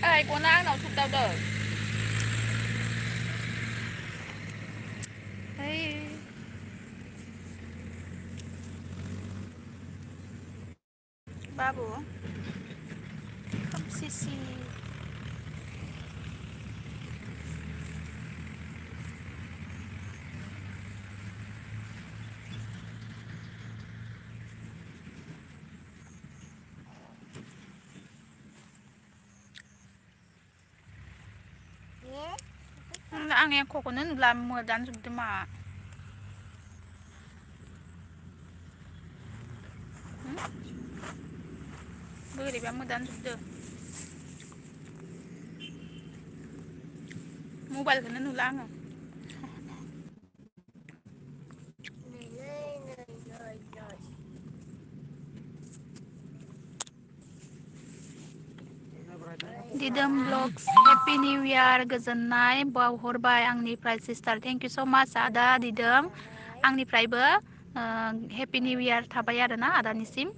Ê, của nó nào chụp đâu đời. Ê, ba bữa. Không xì xì. Ăn em khổ của nó làm mưa đàn chụp mà. Bữa đi bán mưa đàn chụp được. Mobile của nó lang không? Didem Vlogs Happy New Year गोजोननाय बावहरबाय आंनिफ्राय sister thank you so माच आदा दिदोम आंनिफ्रायबो happy new year थाबाय आरोना आदानिसिम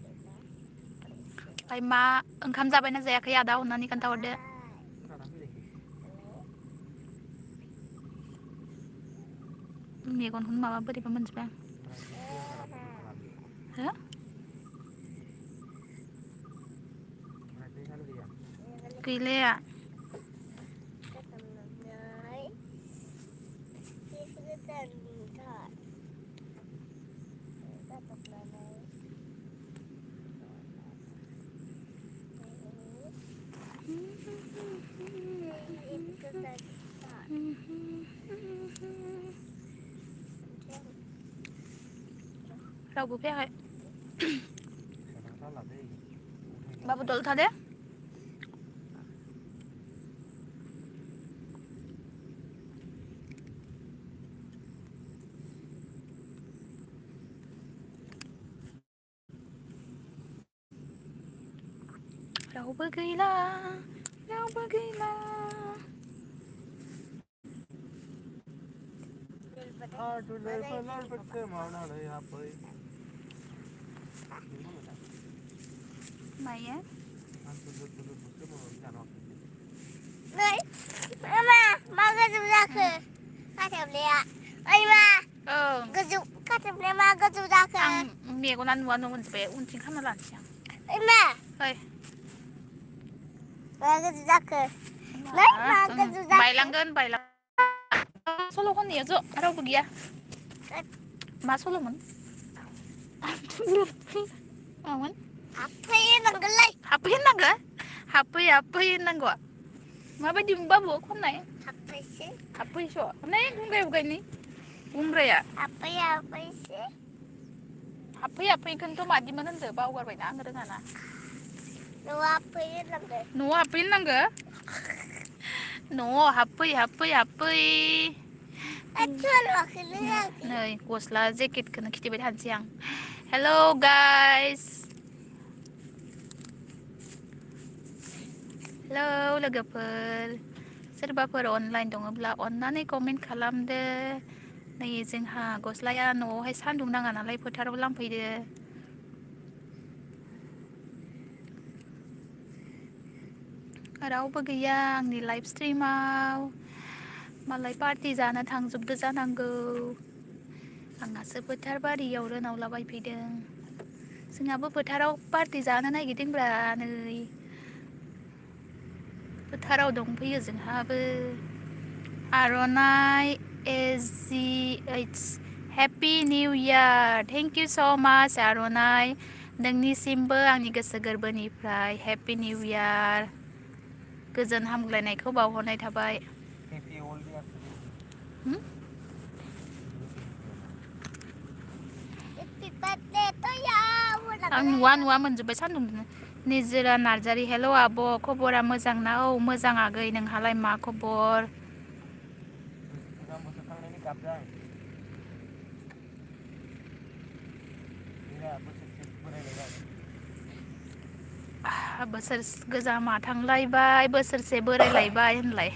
ओमफ्राय मा ओंखाम जाबायना जायाखै आदा अननानै खोन्थाहरदो मेगनखौनो माबा बोरैबा मोनजोबबाय आं हो गैलाया रावबो फैयाखै बाबु दल थादो रावबो गैला रावबो गैला माया Này, ma gajub जाखो खाथेबनाया ओइ मा गजब खाथेबनाया मा गजब जाखो आं मेगना नुवा नुवा मोनजोब्बाय उनथिं खामना लानोसै आं ओइ मा ओइ मा गजब जाखो नै मा गजब जाखो बायलांगोन सल' खननाया ज' रावबो गैया मा सल'मोन मामोन हाबफै होननांगोनलै हाबफै होननांगो हाबफै हाबफै होननांगौ माबायदि बाबु खननाय हाबफैसै हाबफैस' नै गुंग्राय बुगायनि गुंग्राया हाबफै हाबफैसै हाबफै हाबफैखौनोथ' मादिमोन होनदो बावगारबायना आं रोङाना न'आव हाबफै होननांगो न'आव हाबफै होननांगो न'आव हाबफै हाबफै हाबफै नै गस्ला जेकेटखौनो खिथिबाय थानोसै आं हेलौ गाइस हेलौ लोगोफोर सोरबाफोर अनलाइन दङब्ला अननानै कमेन्ट खालामदो नै जोंहा गस्लाया न'आवहाय सान्दुं नाङा नालाय फोथाराव लांफैदो रावबो गैया आंनि लाइभ स्ट्रिमाव मालाय पार्टि जानो थांजोबदो जानांगौ आंहासो फोथार बारियाव रोनावलाबायफैदों जोंहाबो फोथाराव पार्टि जानो नागिरदोंब्रा नै फोथाराव दंफैयो जोंहाबो आर'नाइ SGH happy new year thank you so माच आर'नाइ नोंनिसिमबो आंनि गोसो गोरबोनिफ्राय हेपि निउ इयार गोजोन हामग्लायनायखौ बावहरनाय थाबाय आं नुवा नुवा मोनजोब्बाय सान्दुंजों निजोरा नार्जारि हेलौ आब' खबरा मोजां ना औ मोजां आगै नोंहालाय मा खबर बोसोर गोजामा थांलायबाय बोसोरसे बोरायलायबाय होनलाय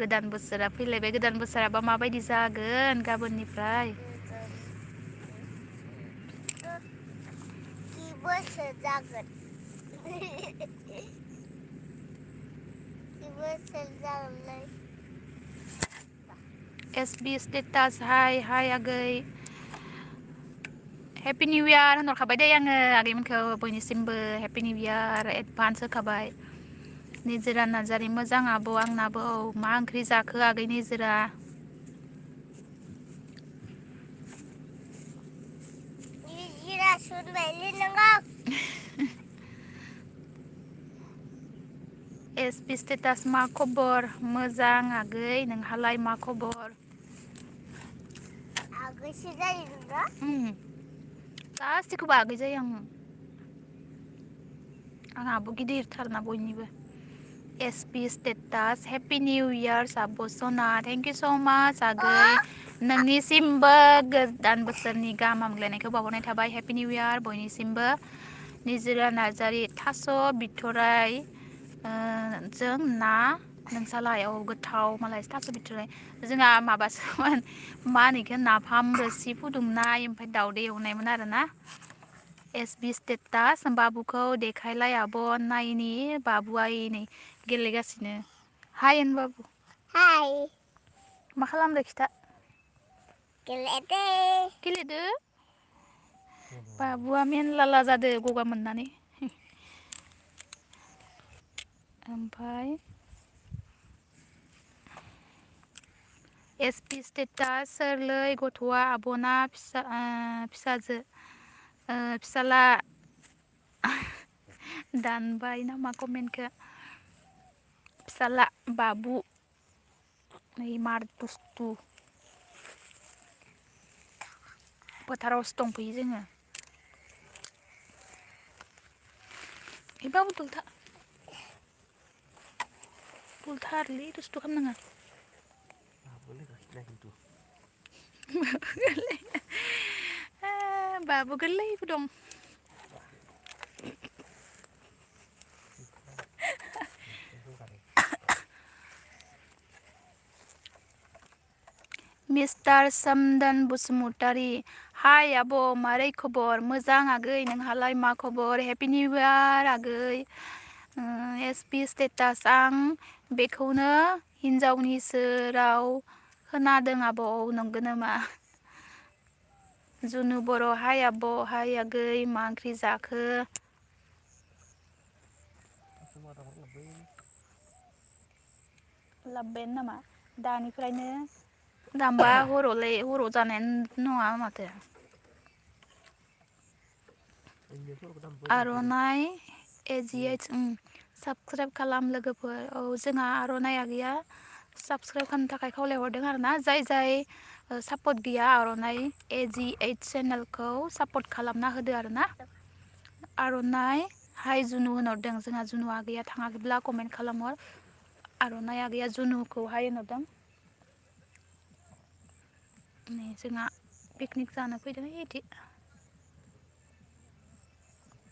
गोदान बोसोरा फैलायबाय गोदान बोसोराबा माबायदि जागोन गाबोननिफ्राय बोसोर जागोन बोसोर जागोनलै SB स्टेटास हाय हाय आगै हेपि निउ इयार होनहरखाबाय दे आङो आगैमोनखौ बयनिसिमबो हेपि निउ इयार एडभान्स होखाबाय निजोरा नार्जारि मोजां आब' आंनाबो औ मा ओंख्रि जाखो आगै निजोरा निजिरा सुनबायलै नोङो SB स्टेटास मा खबर मोजां आगै नोंहालाय मा खबर आगैसो जायो नोंना गासिखौबो आगै जायो आं आब' गिदिरथारना बयनिबो SB status happy new year आब' सना थेंक इउ स' माच आगै नोंनिसिमबो गोदान बोसोरनि गाहाम हामग्लायनायखौ बावहरनाय थाबाय हेपि निउ इयार बयनिसिमबो निजोरा नार्जारि थास' बिथराय जों ना नोंसालाय औ गोथाव मालाय थास' बिथराय जोंहा माबासोमोन मा होनो इखो नाफाम रोसि फुदुंनाय ओमफ्राय दाउदै एवनायमोन आरोना SB स्टेटास बाबुखौ देखायलाय आब' नायनि बाबुआ नै गेलेगासिनो हाय होन बाबु हाय मा खालामदो खिथा गेलेदों गेलेदो बाबुआ मेनलाला जादो गगा मोननानै ओमफ्राय SB स्टेटास सोरलै गथ'आ आब'ना फिसाजो फिसाला दानबाय नामा कमेन्टखौ फिसाला बाबु नै मार दुस्थु फोथारावसो दंफैयो जोङो ओइ बाबु बुलथारलै दुस्थु खालामनाङा बाबु गोरलैबो दं मिस्टार सोमदोन बसुमतारी हाय आब' मारै खबर मोजां आगै नोंहालाय मा खबर हेपि निउ इयार आगै SB स्टेटास आं बेखौनो हिन्जावनिसो राव खोनादों आब' नंगौ नामा जुनु बर' हाय आब' हाय आगै मा ओंख्रि जाखो लाबोबायानो नामा दानिफ्रायनो दामबा हराव जानायानो नङा माथो आर'नाइ AGH साबसक्राइब खालाम लोगोफोर औ जोंहा आर'नाइया गैया साबसक्राइब खालामनो थाखाय खावलायहरदों आरोना जाय सापर्ट गैया आर'नाइ AGH चेनेलखौ सापर्ट खालामना होदो आरोना आर'नाइ हाय जुनु होनहरदों जोंहा जुनु आगैया थाङाखैब्ला कमेन्ट खालामहर आर'नाइ आगैया जुनुखौ हाय होनहरदों नै जोंहा पिकनिक जानो फैदों इदि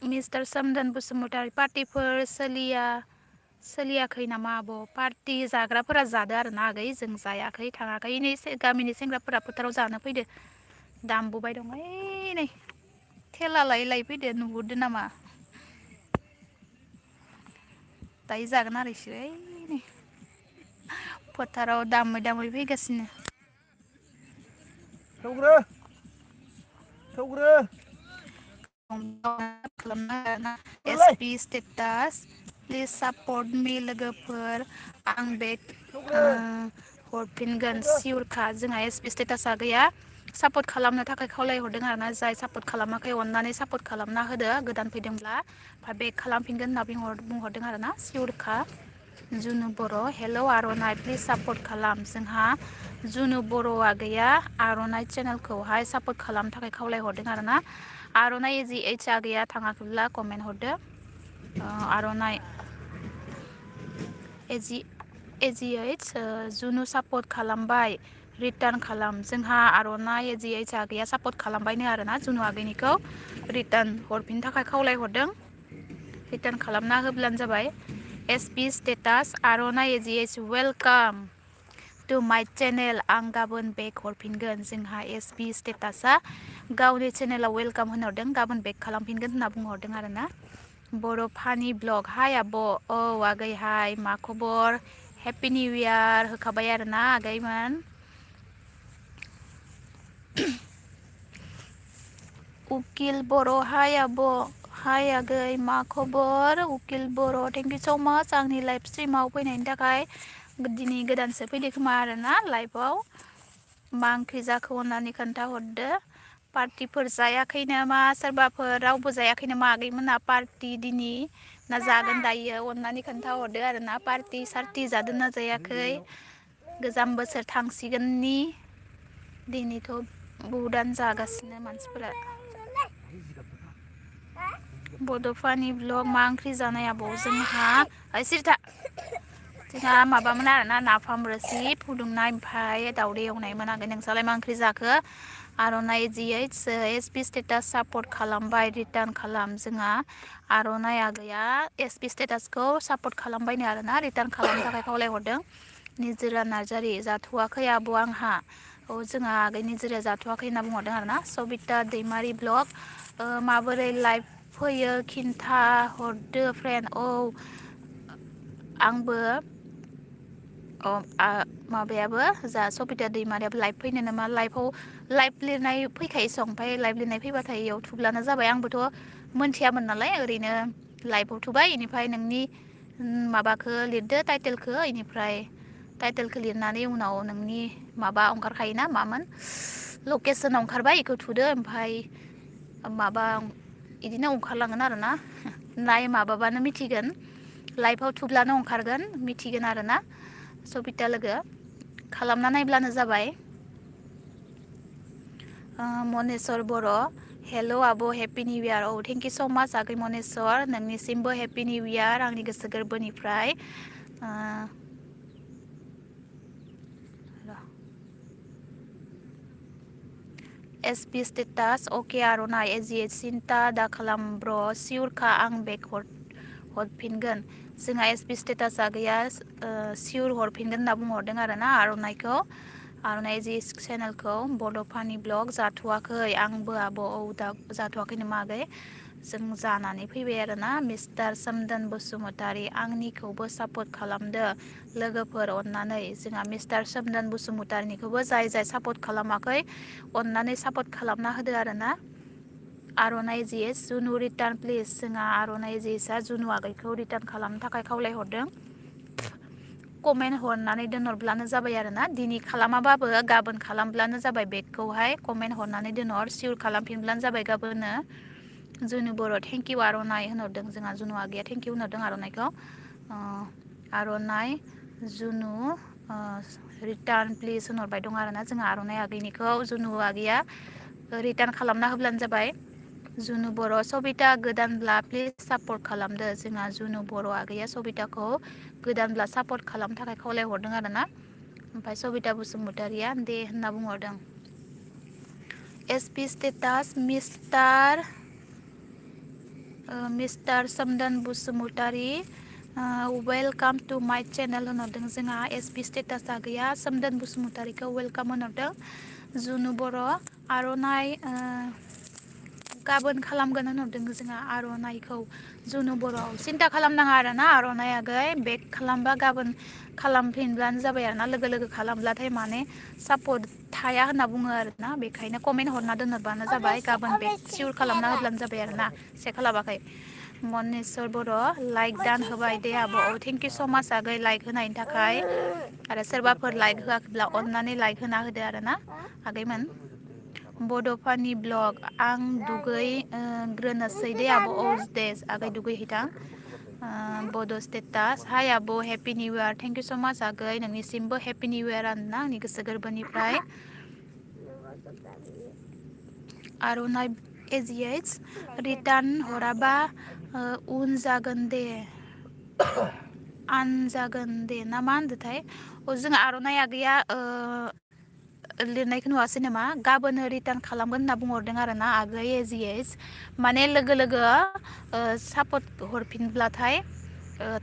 मिस्टार सोमदोन बसुमतारी पार्टिफोर सोलियाखै नामा आब' पार्टि जाग्राफोरा जादो आरोना आगै जों जायाखै थाङाखै नै गामिनि सेंग्राफोरा फोथाराव जानो फैदो दामबोबाय दं ओइ नै थेला लायै लायै फैदो नुहुरदो नामा दायो जागोन आरो इसोरो ओइ नै फोथाराव दामै दामै फैगासिनो सौग्रो SB स्टेटास प्लिज सापर्ट मि लोगोफोर आं बेग हरफिनगोन सिउरखा जोंहा SB स्टेटासा गैया सापर्ट खालामनो थाखाय खावलायहरदों आरोना जाय सापर्ट खालामाखै अननानै सापर्ट खालामना होदो गोदान फैदोंब्ला ओमफ्राय बेग खालामफिनगोन होनना बुंहरदों आरोना सिउरखा जुनु बर' हेलौ आर'नाइ प्लिज सापर्ट खालाम जोंहा जुनु बर'आ गैया आर'नाइ चेनेलखौहाय सापर्ट खालामनो थाखाय खावलायहरदों आरोना आर'नाइ AGH आ गैया थाङाखैब्ला कमेन्ट हरदो आर'नाइ AGH जुनु सापर्ट खालामबाय रिटार्न खालाम जोंहा आर'नाइ AGH आ गैया सापर्ट खालामबायनो आरोना जुनु आगैनिखौ रिटार्न हरफिननो थाखाय खावलायहरदों रिटार्न खालामना होब्लानो जाबाय SB स्टेटास आर'नाइ AGH welcome to my channel आं गाबोन बेग हरफिनगोन जोंहा SB स्टेटासा गावनि चेनेलाव वेलकाम होनहरदों गाबोन बेग खालामफिनगोन होनना बुंहरदों आरोना बर' फानि ब्लग हाय आब' औ आगै हाय मा खबर हेपि निउ इयार होखाबाय आरोना आगैमोन। उकिल बर' हाय आब' हाय आगै मा खबर उकिल बर' थेंक इउ स' माच आंनि लाइभ स्ट्रिमाव फैनायनि थाखाय। दिनै गोदानसो फैदो खोमा आरोना लाइभआव। मा ओंख्रि जाखो अननानै खोन्थाहरदो। पार्टिफोर जायाखै नामा सोरबाफोर रावबो जायाखै नामा आगैमोना पार्टि दिनै ना जागोन दायो अननानै खोन्थाहरदो आरोना पार्टि सार्टि जादों ना जायाखै। गोजाम बोसोर थांसिगोननि दिनैथ' बहुदानो जागासिनो मानसिफोरा। बड'फानि ब्लग मा ओंख्रि जानाय आबौ जोंहा ओइ सिरिथा जोंहा माबामोन आरोना नाफाम रोसि फुदुंनाय ओमफ्राय दावदै एवनायमोन आगै नोंस्रालाय मा ओंख्रि जाखो। आर'नाइ जिएइस एस पि स्टेटास सापर्ट खालामबाय रिटार्न खालाम जोंहा आर'नाइ आगैया एस पि स्टेटासखौ सापर्ट खालामबायनो आरोना रिटार्न खालामनो थाखाय खावलायहरदों। निजोरा नार्जारि जाथ'वाखै आब' आंहा औ जोंहा आगै निजोराया जाथ'वाखै होनना बुंहरदों आरोना। सबिता दैमारि ब्लग माबोरै लाइभ फैयो खिन्था हरदो फ्रेन्ड औ आंबो माबायाबो जा सबिता दैमारियाबो लाइभ फैनो नामा लाइभआव लाइभ लिरनाय फैखायोसं ओमफ्राय लाइभ लिरनाय फैबाथाय इयाव थुब्लानो जाबाय आंबोथ' मोनथियामोन नालाय ओरैनो लाइभआव थुबाय बेनिफ्राय नोंनि माबाखौ लिरदो टाइटेलखौ इनिफ्राय टाइटेलखौ लिरनानै उनाव नोंनि माबा ओंखारखायोना मामोन लकेसन ओंखारबाय बेखौ थुदो ओमफ्राय माबा बिदिनो ओंखारलांगोन आरोना नाय माबाबानो मिथिगोन लाइभआव थुब्लानो ओंखारगोन मिथिगोन आरोना। सबिता लोगो खालामना नायब्लानो जाबाय। मनेस्वर बर' हेल' आब' हेपि निउ इयार औ थेंक इउ स' माच आगै मनेस्वर नोंनिसिमबो हेपि निउ इयार आंनि गोसो गोरबोनिफ्राय। एस पि स्टेटास अके आर'नाइ एजिएट सिन्था दा खालाम ब्र' सिउरखा आं बेक हरफिनगोन जोंहा एस पि स्टेटासआ गैया सिउर हरफिनगोन होनना बुंहरदों आरोना आर'नाइखौ आर'नाइ जि चेनेलखौ बड'फानि ब्लग जाथ'वाखै आंबो आब' औ दा जाथ'वाखै नामा आगै जों जानानै फैबाय आरोना मिस्टार सोमदोन बसुमतारी आंनिखौबो सापर्ट खालामदो लोगोफोर अननानै जोंहा मिस्टार सोमदोन बसुमतारीनिखौबो जाय जाय सापर्ट खालामाखै अननानै सापर्ट खालामना होदो आरोना। आर'नाइ जिएस जुनु रिटार्न प्लिज जोंहा आर'नाइ जिएसआ जुनु आगैखौ रिटार्न खालामनो थाखाय खावलायहरदों। कमेन्ट हरनानै दोनहरब्लानो जाबाय आरोना दिनै खालामाबाबो गाबोन खालामब्लानो जाबाय बेगखौहाय कमेन्ट हरनानै दोनहर सिउर खालामफिनब्लानो जाबाय गाबोननो। जुनु बर' थेंक इउ आर'नाइ होनहरदों जोंहा जुनु आगैया थेंक इउ होनहरदों आर'नाइखौ। आर'नाइ जुनु रिटार्न प्लिज होनहरबाय दं आरोना जोंहा आर'नाइ आगैनिखौ जुनु आगैया रिटार्न खालामना होब्लानो जाबाय। जुनु बर' सबिता गोदानब्ला प्लिज सापर्ट खालामदो जोंहा जुनु बर' आगैया सबिताखौ गोदानब्ला सापर्ट खालामनो थाखाय खावलायहरदों आरोना। ओमफ्राय सबिता बसुमतारिया दे होनना बुंहरदों। S P status mister Somdon Basumatary welcome to my channel होनहरदों जोंहा एस पि स्टेटासआ गैया सोमदोन बसुमतारीखौ वेलकाम होनहरदों। जुनु बर' आर'नाइ गाबोन खालामगोन होनहरदों जोंहा आर'नाइखौ जुनु बर'आव सिन्था खालामनाङा आरोना आर'नाइ आगै बेग खालामबा गाबोन खालामफिनब्लानो जाबाय आरोना लोगो लोगो खालामब्लाथाय माने सापर्ट थाया होनना बुङो आरोना बेखायनो कमेन्ट हरना दोनहरबानो जाबाय गाबोन बेग सिउर खालामना होब्लानो जाबाय आरोना चेक खालामाखै। मनेस्वर बर' लाइक दान होबाय दे आब' औ थेंक इउ स' माच आगै लाइक होनायनि थाखाय आरो सोरबाफोर लाइक होआखैब्ला अननानै लाइक होना होदो आरोना आगैमोन। बड'फानि ब्लग आं दुगैग्रोनोसै दे आब' औ दे आगै दुगैहैथां। बड' स्टेटास हाय आब' happy new year thank you so' much आगै नोंनिसिमबो हेपि निउ इयार आरोना आंनि गोसो गोरबोनिफ्राय। आर'नाइ एजिएइस रिटार्न हराबा उन जागोन दे आनजागोन दे ना मा होनदोंथाय जोंहा आर'नाइ आगैया लिरनायखौ नुवासै नामा गाबोन रिटार्न खालामगोन होनना बुंहरदों आरोना आगै एजिएस माने लोगो लोगो सापर्ट हरफिनब्लाथाय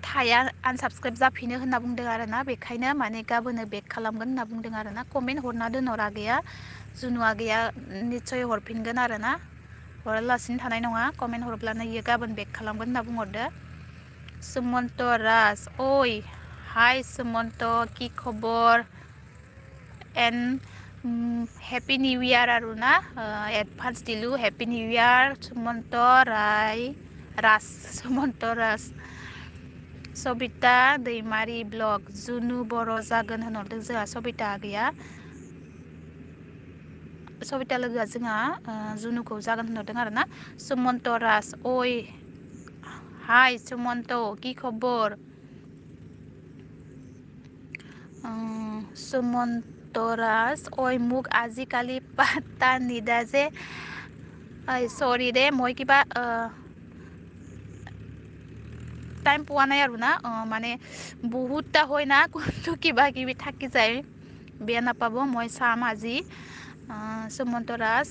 थाया आनसाबसक्राइब जाफिनो होनना बुंदों आरोना बेखायनो माने गाबोनो बेक खालामगोन होनना बुंदों आरोना कमेन्ट हरना दोनहर आगैया जुनु आगैया निस्सय हरफिनगोन आरोना हरालासिनो थानाय नङा कमेन्ट हरब्लानो इयो गाबोन बेक खालामगोन होनना बुंहरदो। सुमन्त राज ओइ Hi Sumonto, কি খবর? And Happy New Year Aruna. Advance dilu Happy New Year Sumonto Ras Sumonto Ras. Sobita Daimary blog Junu बर' जागोन होनहरदों जोंहा Sobita गैया. Sobita लोगोआ जोंहा जुनुखौ जागोन होनहरदों आरोना. Sumonto Ras. Oi. Hi Sumonto, কি খবর? Sumontoras oi মোক আজিকালি পাত্তা নিদা যে সৰি দে মই কিবা টাইম পোৱা নাই আৰু না মানে বহুতটা হয় না কোনটো কিবা কিবি থাকি যায় বেয়া নাপাব মই চাম আজি সুমন্তৰাজ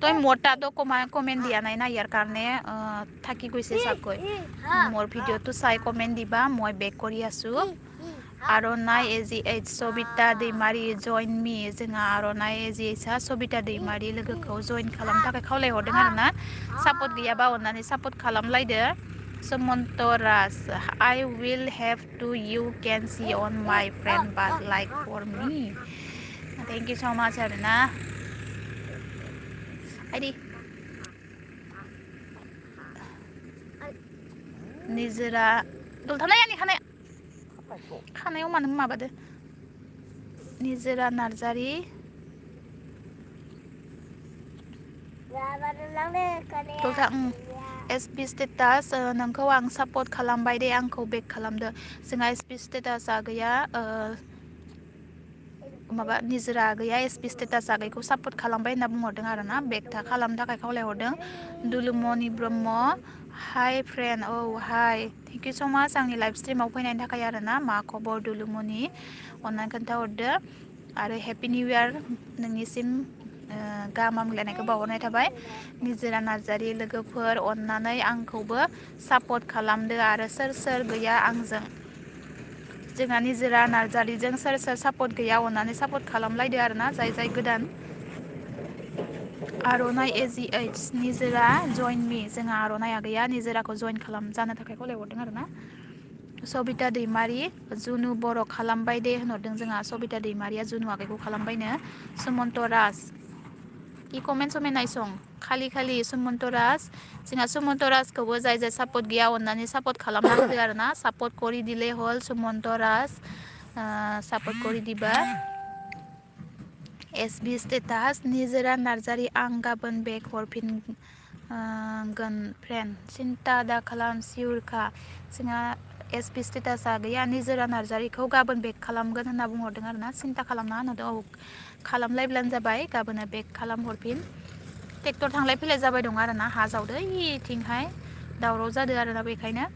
তই মোটাটো কমেণ্ট দিয়া নাই না ইয়াৰ কাৰণে থাকি গৈছে চাকৈ মোৰ ভিডিঅ'টো চাই কমেণ্ট দিবা মই বেক কৰি আছোঁ आर'नाइ AGH सबिता दैमारि जइन मी जोंहा आर'नाइ AGHआ सबिता दैमारि लोगोखौ जइन खालामनो थाखाय खावलायहरदों आरोना सापर्ट गैयाबा अननानै support खालामलायदो Sumontoras I will have to you can see on my friend but like for me thank you so much आरोना आइदि निजोरा दलथानाय आंनि खानायाव मानो माबादो निजोरा नार्जारि SP स्टेटास नोंखौ आं सापर्ट खालामबाय दे आंखौ बेक खालामदो जोंहा SP स्टेटासआ गैया माबा निजोरा गैया SP स्टेटासआ गैखौ सापर्ट खालामबाय होनना बुंहरदों आरोना बेक खालामनो थाखाय खावलायहरदों दुलुमनि ब्रह्म हाय फ्रेन्ड औ हाय थेंक इउ स' माच आंनि लाइभ स्ट्रिमाव फैनायनि थाखाय आरोना मा खबर दुलुमनि अननानै खोन्थाहरदो आरो हेपि निउ इयार नोंनिसिम गाहाम हामलायनायखौ बावहरनाय थाबाय निजोरा नार्जारि लोगोफोर अननानै आंखौबो सापर्ट खालामदो आरो सोर सोर गैया आंजों जोंहा निजोरा नार्जारिजों सोर सोर सापर्ट गैया अननानै सापर्ट खालामलायदो आरोना जाय गोदान आर'नाइ AGH निजोरा जइन मी जोंहा आर'नाइआ गैया निजोराखौ जइन जानो थाखाय खावलायहरदों आरोना सबिता दैमारि जुनु बर' खालामबाय दे होनहरदों जोंहा सबिता दैमारिया जुनु आगैखौ खालामबायनो सुमन्तराज इ कमेन्ट समेन्ट नायसं खालि सुमन्तराज जोंहा सुमन्तराजखौबो जाय सापर्ट गैया अननानै सापर्ट खालामना होदो आरोना सापर्ट करि दिले हल सुमन्तराज सापर्ट करि दिबा SB स्टेटास निजोरा नार्जारि आं गाबोन बेक हरफिनगोन फ्रेन्ड सिन्था दा खालाम सिउरखा जोंहा SB स्टेटासआ गैया निजोरा नार्जारिखौ गाबोन बेक खालामगोन होनना बुंहरदों आरोना सिन्था खालामना होनहरदों औ खालामलायब्लानो जाबाय गाबोनो बेक खालामहरफिन ट्रेक्टर थांलाय फैलाय जाबाय दं आरोना हा जावदो इथिंहाय दावराव जादों आरोना बेखायनो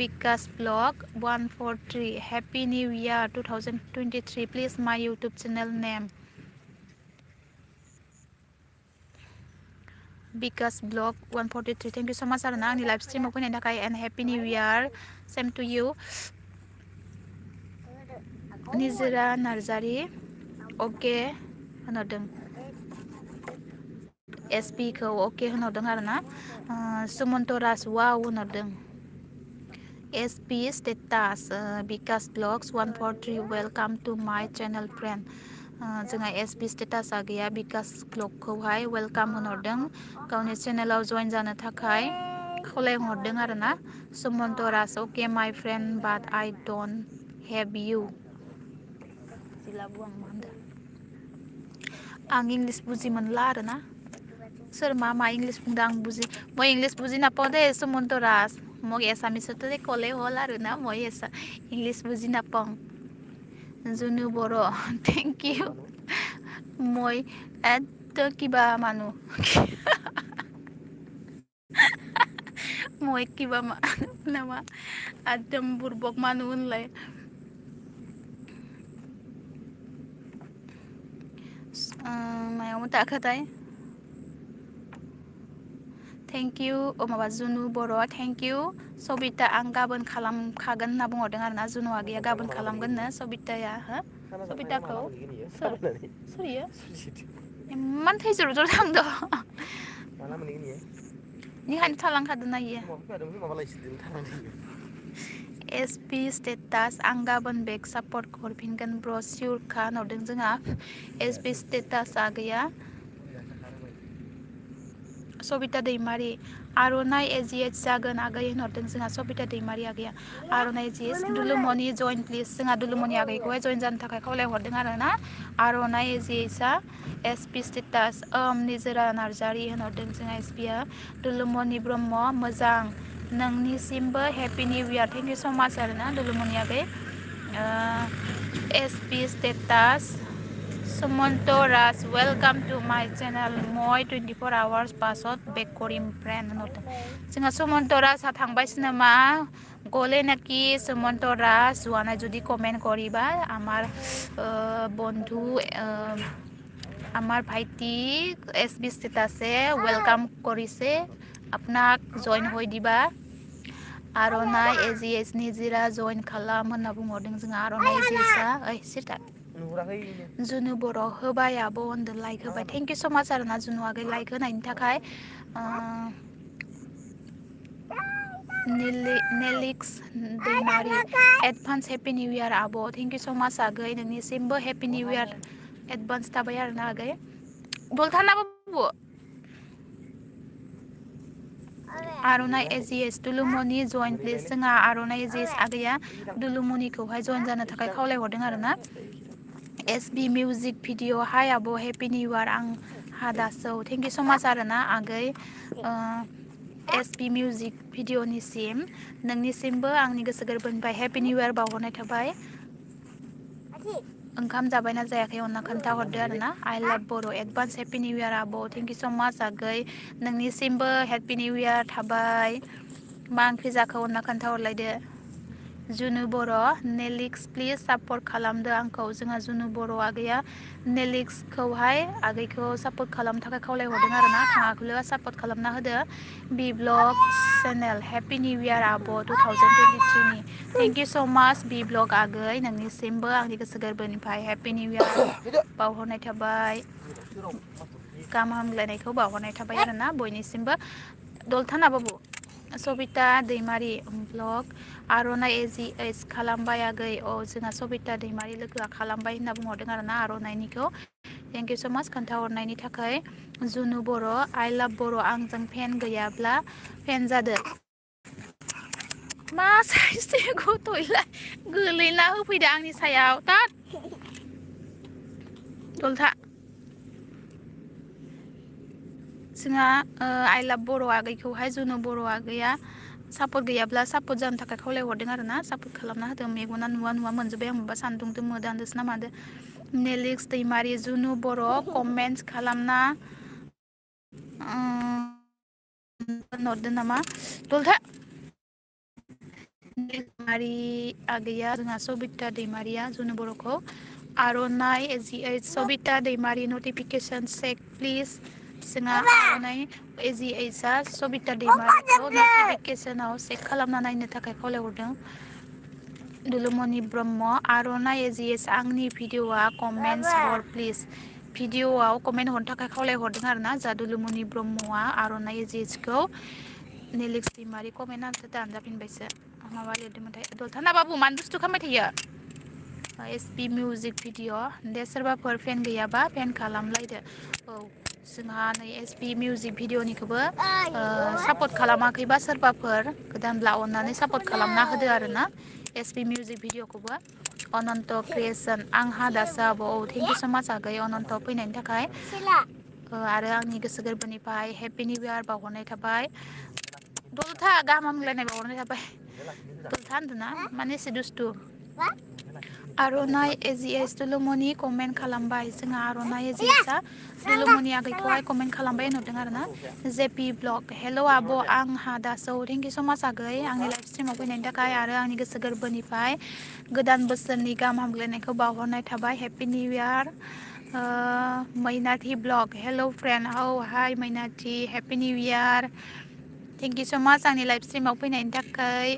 Bikash blog 143 happy new year 2023 please my YouTube channel name Bikash blog 143 thank you so' much आरोना आंनि लाइभ स्ट्रिमाव फैनायनि थाखाय and happy new year same to you Nijora Narzary okay होनहरदों SP खौ अके होनहरदों आरोना सुमन्तराज वाव होनहरदों SP status Vikas blogs 143 welcome to my channel friend जोंहा SP स्टेटासआ गैया बिकास ब्लगखौहाय वेलकाम होनहरदों गावनि चेनेलाव जइन जानो थाखाय खावलायहरदों आरोना सुमन्तराज अके my friend but I don't have you आं इंलिस बुजि मोनला आरोना सोर मा इंलिस बुंदों आं मैं इंलिस बुझी नापाओ दे सुमन्तराज মোক एसामिसতে ক'লে হ'ল আৰু না মই इंलिस बुझी नापाওঁ जुनु बर' थेंक इउ মই একদম কিবা মানুহ মই কিবা नामा एकदम बुरबक মানুহ होनलाय मायाव थाखोथाय थेंक इउ माबा जुनु बर' थेंक इउ सबिता आं गाबोन खालामखागोन होनना बुंहरदों आरोना जुनुआ गैया गाबोन खालामगोननो सबिताया हो सबिताखौ सोर इयो इमान थैजोर जर थांदो निहायनो थालांखादों ना इयो एसपि स्टेटास आं गाबोन बेक सापर्ट हरफिनगोन ब्र सिउरखा होनहरदों जोंहा एसपि स्टेटासआ गैया सबिता दैमारि आर'नाइ एजिएच जागोन आगै होनहरदों जोंहा सबिता दैमारि आगैया आर'नाइ एजिएच दुलुमनि जइन प्लिज जोंहा दुलुमनि आगैखौहाय जइन जानो थाखाय खावलायहरदों आरो ना आर'नाइ एजिएचआ एसपि स्टेटास निजोरा नार्जारि होनहरदों जोंहा एसपिआ दुलुमनि ब्रह्म मोजां नोंनिसिमबो happy new year thank you so much आरो ना दुलुमनि आगै SP status Sumanta Raj welcome to my channel my 24 hours पासत बेक करिम फ्रेन्ड होनहरदों जोंहा सुमन्त राजआ थांबायसो नामा गले नाকি सुमन्त राज যোৱা নাই যদি কমেণ্ট কৰিবা আমাৰ বন্ধু আমাৰ ভাইটি এছ বি ষ্টেটাছে ৱেলকাম কৰিছে আপোনাক জইন হৈ দিবা आर'नाइ एजिएस निजिरा जइन खालाम होनना बुंहरदों जोंहा आर'नाइ एजिएसआ ओइ सिटा जुनु बर' होबाय आब' होनदों लाइक होबाय थेंक इउ स माच आरो ना जुनु आगै लाइक होनायनि थाखाय नेलिक्स दैमारि एडभान्स हेपि निउ इयार आब' थेंक इउ स माच आगै नोंनिसिमबो हेपि निउ इयार एडभान्स थाबाय आरो ना आगै दलथानाबो आर'नाइ एजिएस दुलुमनि जइन प्लिज जोंहा आर'नाइ एजिएस आगैया दुलुमनिखौहाय जइन जानो थाखाय खावलायहरदों आरो ना एसबि मिउजिक भिडिअ हाय आब' हेपि निउ इयार आं हादासौ थेंक इउ स माच आरो ना आगै एसबि मिउजिक भिडिअनिसिम नोंनिसिमबो आंनि गोसो गोरबोनिफ्राय हेपि निउ इयार बावहरनाय थाबाय ओंखाम जाबायना जायाखै अनना खोन्थाहरदो आरो ना आइ लाभ बर' एडभान्स हेपि निउ इयार आब' थेंक इउ स माच आगै नोंनिसिमबो हेपि निउ इयार थाबाय मा ओंख्रि जाखो अनना खोन्थाहरलायदो जुनु बर' नेलिक्स प्लिज सापर्ट खालामदो आंखौ जोंहा जुनु बर' आगैया नेलिक्सखौहाय आगैखौ सापर्ट खालामनो थाखाय खावलायहरदों आरो ना थाङाखैबा सापर्ट खालामना होदो B blog channel happy new year आब' 2023नि थेंक इउ स माच बि ब्लग आगै नोंनिसिमबो आंनि गोसो गोरबोनिफ्राय हेपि निउ इयार बावहरनाय थाबाय गाहाम हामलायनायखौ बावहरनाय थाबाय आरो ना बयनिसिमबो दलथाना बाबु सबिता दैमारि ब्लग आर'नाइ एजिएस खालामबाय आगै जोंहा सबिता दैमारि लोगोआ खालामबाय होनना बुंहरदों आरो ना आर'नाइनिखौ थेंक इउ स माच खोन्थाहरनायनि थाखाय जुनु बर' आइ लाभ बर' आंजों फेन गैयाब्ला फेन जादो मा साइसथे गथ'यलाय गोलैना होफैदो आंनि सायाव तात दलथा जोंहा आइ लाभ बर' आगैखौहाय जुनु बर' आगैया सापर्ट गैयाब्ला सापर्ट जानो थाखाय खावलायहरदों आरो ना सापर्ट खालामना होदों मेगना नुवा नुवा मोनजोब्बाय आं माबा सान्दुंजों मोदानदोसो ना मादो नेलिक्स दैमारि जुनु बर' कमेन्टस खालामना होनहरदों नामा दलथा दैमारि आगैया जोंहा सबिता दैमारिया जुनु बर'खौ आर'नाइ एजिएच सबिता दैमारि नटिफिकेसन चेक प्लिज जोंहा आर'नाइ एजिएचआ सबिता दैमारिखौ नटिफिकेसनाव चेक खालामना नायनो थाखाय खावलायहरदों दुलुमनि ब्रह्म आर'नाइ एजिएच आंनि भिडिअआ कमेन्टस हर प्लिज भिडिअआव कमेन्ट हरनो थाखाय खावलायहरदों आरो ना जा दुलुमनि ब्रह्मआ आर'नाइ एजिएचखौ नेलिक्स दैमारि कमेन्ट आन्सर दानजाफिनबायसो माबा लिरदोंमोनथाय दलथाना बाबु मानो दुस्थु खालामबाय थायो एसपि मिउजिक भिडिअ दे सोरबाफोर फेन गैयाबा फेन खालामलायदो जोंहा नै एसपि मिउजिक भिडिअनिखौबो सापर्ट खालामाखैबा सोरबाफोर गोदानब्ला अननानै सापर्ट खालामना होदो आरो ना एसपि मिउजिक भिडिअखौबो अनन्त क्रिएसन आंहा दासो आब' थेंक इउ स माच आगै अनन्त फैनायनि थाखाय आरो आंनि गोसो गोरबोनिफ्राय हेपि निउ इयार बावहरनाय थाबाय दलथा गाहाम हामलायनाय बावहरनाय थाबाय दलथा होनदोंना माने एसे दुस्थु आर'नाइ एजिएस दुलुमनि कमेन्ट खालामबाय जोंहा आर'नाइ एजिएसआ दुलुमनि आगैखौहाय कमेन्ट खालामबाय होनहरदों आरो ना जेपि ब्लग हेल' आब' आंहा दासो थेंक इउ स माच आगै आंनि लाइभ स्ट्रिमाव फैनायनि थाखाय आरो आंनि गोसो गोरबोनिफ्राय गोदान बोसोरनि गाहाम हामलायनायखौ बावहरनाय थाबाय happy new year Mainathi blog hello' friend hi Mainathi happy new year thank you so much आंनि लाइभ स्ट्रिमाव फैनायनि थाखाय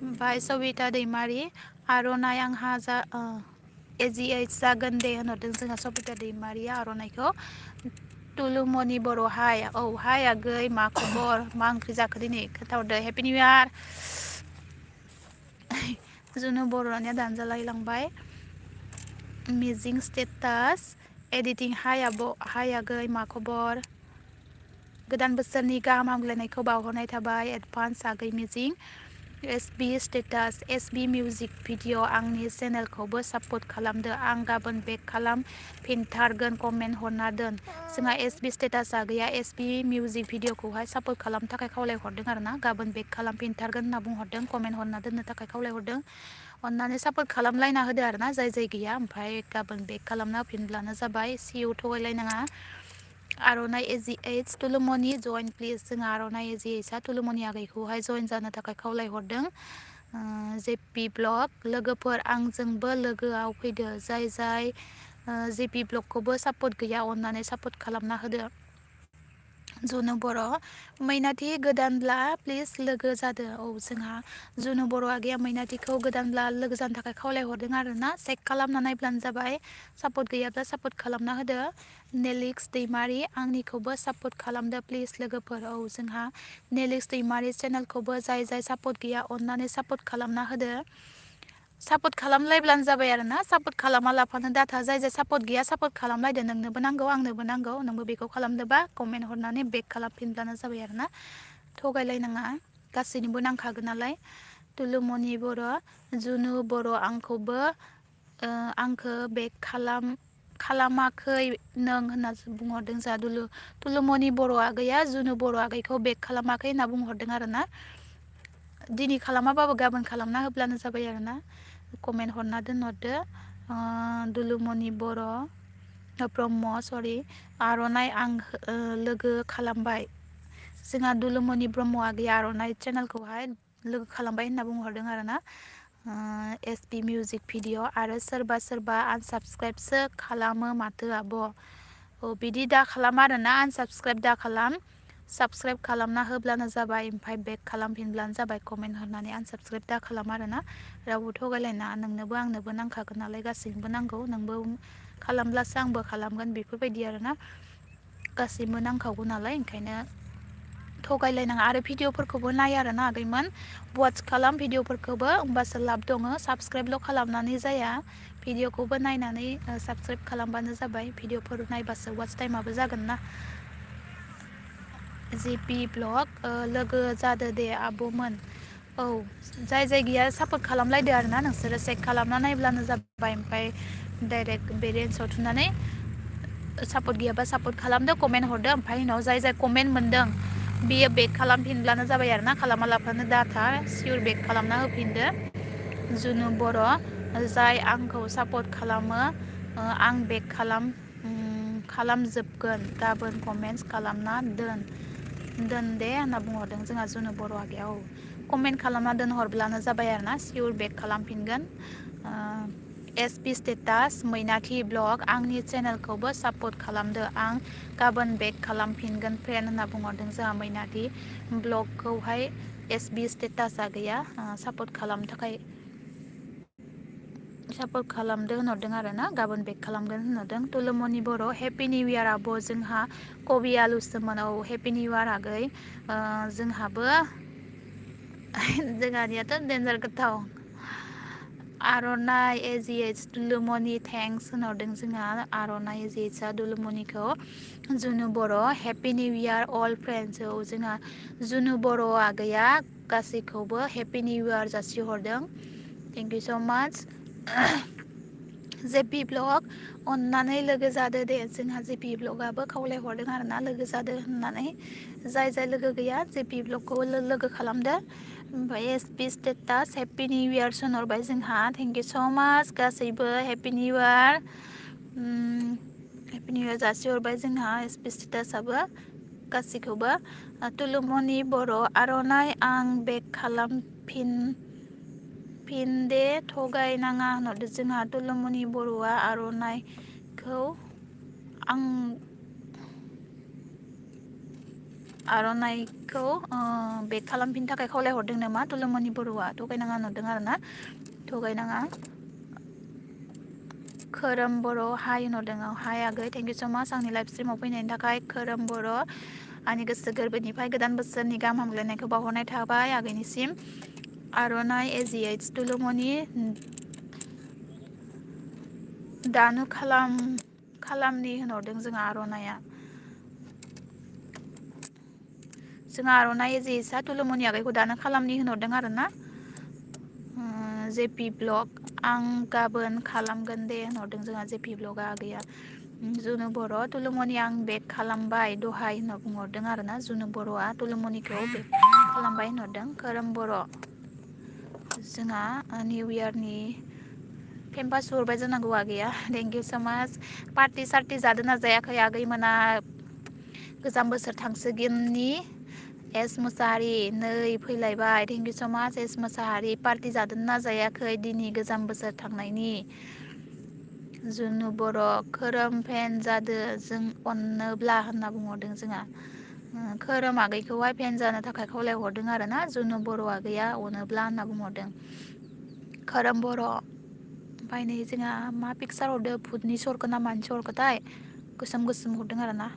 ओमफ्राय सबिता दैमारि आर'नाइ आंहा एजिएच जागोन दे होनहरदों जोंहा सबिता दैमारिया आर'नाइखौ तुलुमनि बर' हाय हाय आगै मा खबर मा ओंख्रि जाखो दिनै खोन्थाहरदो हेपि निउ इयार जुनु बर'निया दानजालायलांबाय मिजिं स्टेटास एडिटिं हाय आब' हाय आगै मा खबर गोदान बोसोरनि गाहाम हामग्लायनायखौ बावहरनाय थाबाय एडभान्स आगै मिजिं एसबि स्टेटास एसबि मिउजिक भिडिअ आंनि चेनेलखौबो सापर्ट खालामदो आं गाबोन बेक खालाम फिनथारगोन कमेन्ट हरना दोन जोंहा एसबि स्टेटासा गैया एसबि मिउजिक भिडिअखौहाय सापर्ट खालामनो थाखाय खावलायहरदों आरो ना गाबोन बेक खालामफिनथारगोन होनना बुंहरदों कमेन्ट हरना दोननो थाखाय खावलायहरदों अननानै सापर्ट खालामलायना होदो आरो ना जाय गैया ओमफ्राय गाबोन बेक खालामना होफिनब्लानो जाबाय सिउ थगायलायनाङा आर'नाइ एजि एइच तुलुमनि जइन प्लिज जोंहा आर'नाइ एजि एइचआ तुलुमनि आगैखौहाय जइन जानो थाखाय खावलायहरदों जेपि ब्लग लोगोफोर आंजोंबो लोगोआव फैदो जाय जेपि ब्लगखौबो सापर्ट गैया अननानै सापर्ट खालामना होदो जुनु बर' मैनाथि गोदानब्ला प्लिज लोगो जादो औ जोंहा जुनु बर' आगैया मैनाथिखौ गोदानब्ला लोगो जानो थाखाय खावलायहरदों आरो ना चेक खालामना नायब्लानो जाबाय सापर्ट गैयाब्ला सापर्ट खालामना होदो नेलिक्स दैमारि आंनिखौबो सापर्ट खालामदो प्लिज लोगोफोर औ जोंहा नेलिक्स दैमारि चेनेलखौबो जाय सापर्ट गैया अननानै सापर्ट खालामना होदो सापर्ट खालामलायब्लानो जाबाय आरो ना सापर्ट खालामा लाफानो डाटा जाय सापर्ट गैया सापर्ट खालामलायदो नोंनोबो नांगौ आंनोबो नांगौ नोंबो बेखौ खालामदोबा कमेन्ट हरनानै बेक खालामफिनब्लानो जाबाय आरो ना थगायलायनाङा गासैनिबो नांखागोन नालाय तुलुमनि बर' जुनु बर' आंखौबो आंखो बेक खालामाखै नों होनना बुंहरदों जा तुलुमनि बर' आगैया जुनु बर' आगैखौ बेक खालामाखै होनना बुंहरदों आरो ना दिनै खालामाबाबो गाबोन खालामना होब्लानो जाबाय आरो ना कमेन्ट हरना दोनहरदो दुलुमनि बर' ब्रह्म सरि आर'नाइ आं लोगो खालामबाय जोंहा दुलुमनि ब्रह्म आगै आर'नाइ चेनेलखौहाय लोगो खालामबाय होनना बुंहरदों आरो ना एसपि मिउजिक भिडिअ आरो सोरबा आनसाबस्क्राइबसो खालामो माथो आब' बिदि दा खालाम आरो ना आनसाबस्क्राइब दा खालाम साबस्क्राइब खालामना होब्लानो जाबाय ओमफ्राय बेक खालामफिनब्लानो जाबाय कमेन्ट हरनानै आनसाबस्क्राइब दा खालाम आरो ना रावबो थगायलायना नोंनोबो आंनोबो नांखागोन नालाय गासैनोबो नांगौ नोंबो खालामब्लासो आंबो खालामगोन बेफोरबायदि आरो ना गासैबो नांखागौ नालाय ओंखायनो थगायलायनाङा आरो भिडिअफोरखौबो नाय आरो ना आगैमोन वाट्स खालाम भिडिअफोरखौबो होमबासो लाब दङ साबस्क्राइबल' खालामनानै जाया भिडिअखौबो नायनानै साबस्क्राइब खालामबानो जाबाय भिडिअफोर नायबासो वाट्स टाइमाबो जागोन ना जिपि ब्लग लोगो जादो दे आब'मोन औ जाय गैया सापर्ट खालामलायदो आरो ना नोंसोरो चेक खालामना नायब्लानो जाबाय ओमफ्राय डाइरेक्ट बे रेन्सआव थुनानै सापर्ट गैयाबा सापर्ट खालामदो कमेन्ट हरदो ओमफ्राय उनाव जाय कमेन्ट मोनदों बियो बेक खालामफिनब्लानो जाबाय आरो ना खालामा लाफानो डाटा सिउर बेक खालामना होफिनदो जुनु बर' जाय आंखौ सापर्ट खालामो आं बेक खालामजोबगोन गाबोन कमेन्टस खालामना दोन दे होनना बुंहरदों जोंहा जुनु बर' आगैया औ कमेन्ट खालामना दोनहरब्लानो जाबाय आरो ना सिउर बेक खालामफिनगोन एसपि स्टेटास मैनाथि ब्लग आंनि चेनेलखौबो सापर्ट खालामदो आं गाबोन बेक खालामफिनगोन फ्रेन्ड होनना बुंहरदों जोंहा मैनाथि ब्लगखौहाय एसबि स्टेटासा गैया सापर्ट खालामनो थाखाय सापर्ट खालामदो होनहरदों आरो ना गाबोन बेक खालामगोन होनहरदों तुलुमनि बर' हेपि निउ इयार आब' जोंहा कबि आलुसोमोन औ हेपि निउ इयार आगै जोंहाबो जोंहानियाथ' देन्जार गोथाव आर'नाइ एजिएइच दुलुमनि थेंक्स होनहरदों जोंहा आर'नाइ एजिएइचआ दुलुमनिखौ Junu Boro' happy new year all friends औ जोंहा जुनु बर' आगैया गासैखौबो हेपि निउ इयार जासिहरदों thank you so' much JP blog अननानै लोगो जादो दे जोंहा जेपि ब्लगआबो खावलायहरदों आरो ना लोगो जादो होननानै जाय लोगो गैया जेपि ब्लगखौ लोगो खालामदो ओमफ्राय SP status happy new year सोनहरबाय जोंहा थेंक इउ स' माच गासैबो happy new year happy new year जासिहरबाय जोंहा एसपि स्टेटासआबो गासैखौबो तुलुमनि बर' आर'नाइ आं बेक खालामफिनदे थगायनाङा होनहरदों जोंहा तुलुमनि बर'आ आर'नाइखौ बेक खालामफिननो थाखाय खावलायहरदों नामा तुलुमनि बर'आ थगायनाङा होनहरदों आरो ना थगायनाङा खोरोम बर' हाय होनहरदों हाय आगै थेंक इउ स' माच आंनि लाइभ स्ट्रिमाव फैनायनि थाखाय खोरोम बर' आंनि गोसो गोरबोनिफ्राय गोदान बोसोरनि गाहाम हामग्लायनायखौ बावहरनाय थाबाय आगैनिसिम आर'नाइ एजिएइस तुलुमनि दानो खालामनि होनहरदों जोंहा आर'नाइया। जोंहा आर'नाइ एजिएइसआ तुलुमनि आगैखौ दानो खालामनि होनहरदों आरो ना। जेपि ब्लग आं गाबोन खालामगोन दे होनहरदों जोंहा जेपि ब्लगआ आगैया। जुनु बर' तुलुमनि आं बेक खालामबाय दहाय होनना बुंहरदों आरो ना जुनु बर'आ तुलुमनिखौ बेक खालामबाय होनहरदों। खोरोम बर' जोंहा निउ इयारनि फेम्पास हरबाय जानांगौ आगैया थेंक इउ स' माच। पार्टि सार्टि जादोंना जायाखै आगै मोना गोजाम बोसोर थांसोगिननि एस मोसाहारि नै फैलायबाय थेंक इउ स' माच एस मोसाहारि पार्टि जादोंना जायाखै दिनै गोजाम बोसोर थांनायनि। जुनु बर' खोरोम फेन जादो जों अननोब्ला होनना बुंहरदों जोंहा। खोरोम आगैखौहाय फेन जानो थाखाय खावलायहरदों आरो ना जुनु बर' आगैया अनोब्ला होनना बुंहरदों। खोरोम बर' ओमफ्राय नै जोंहा मा पिकसार हरदो भुटनि सरखौ ना मानि सरखोथाय गोसोम गोसोम हरदों आरो ना।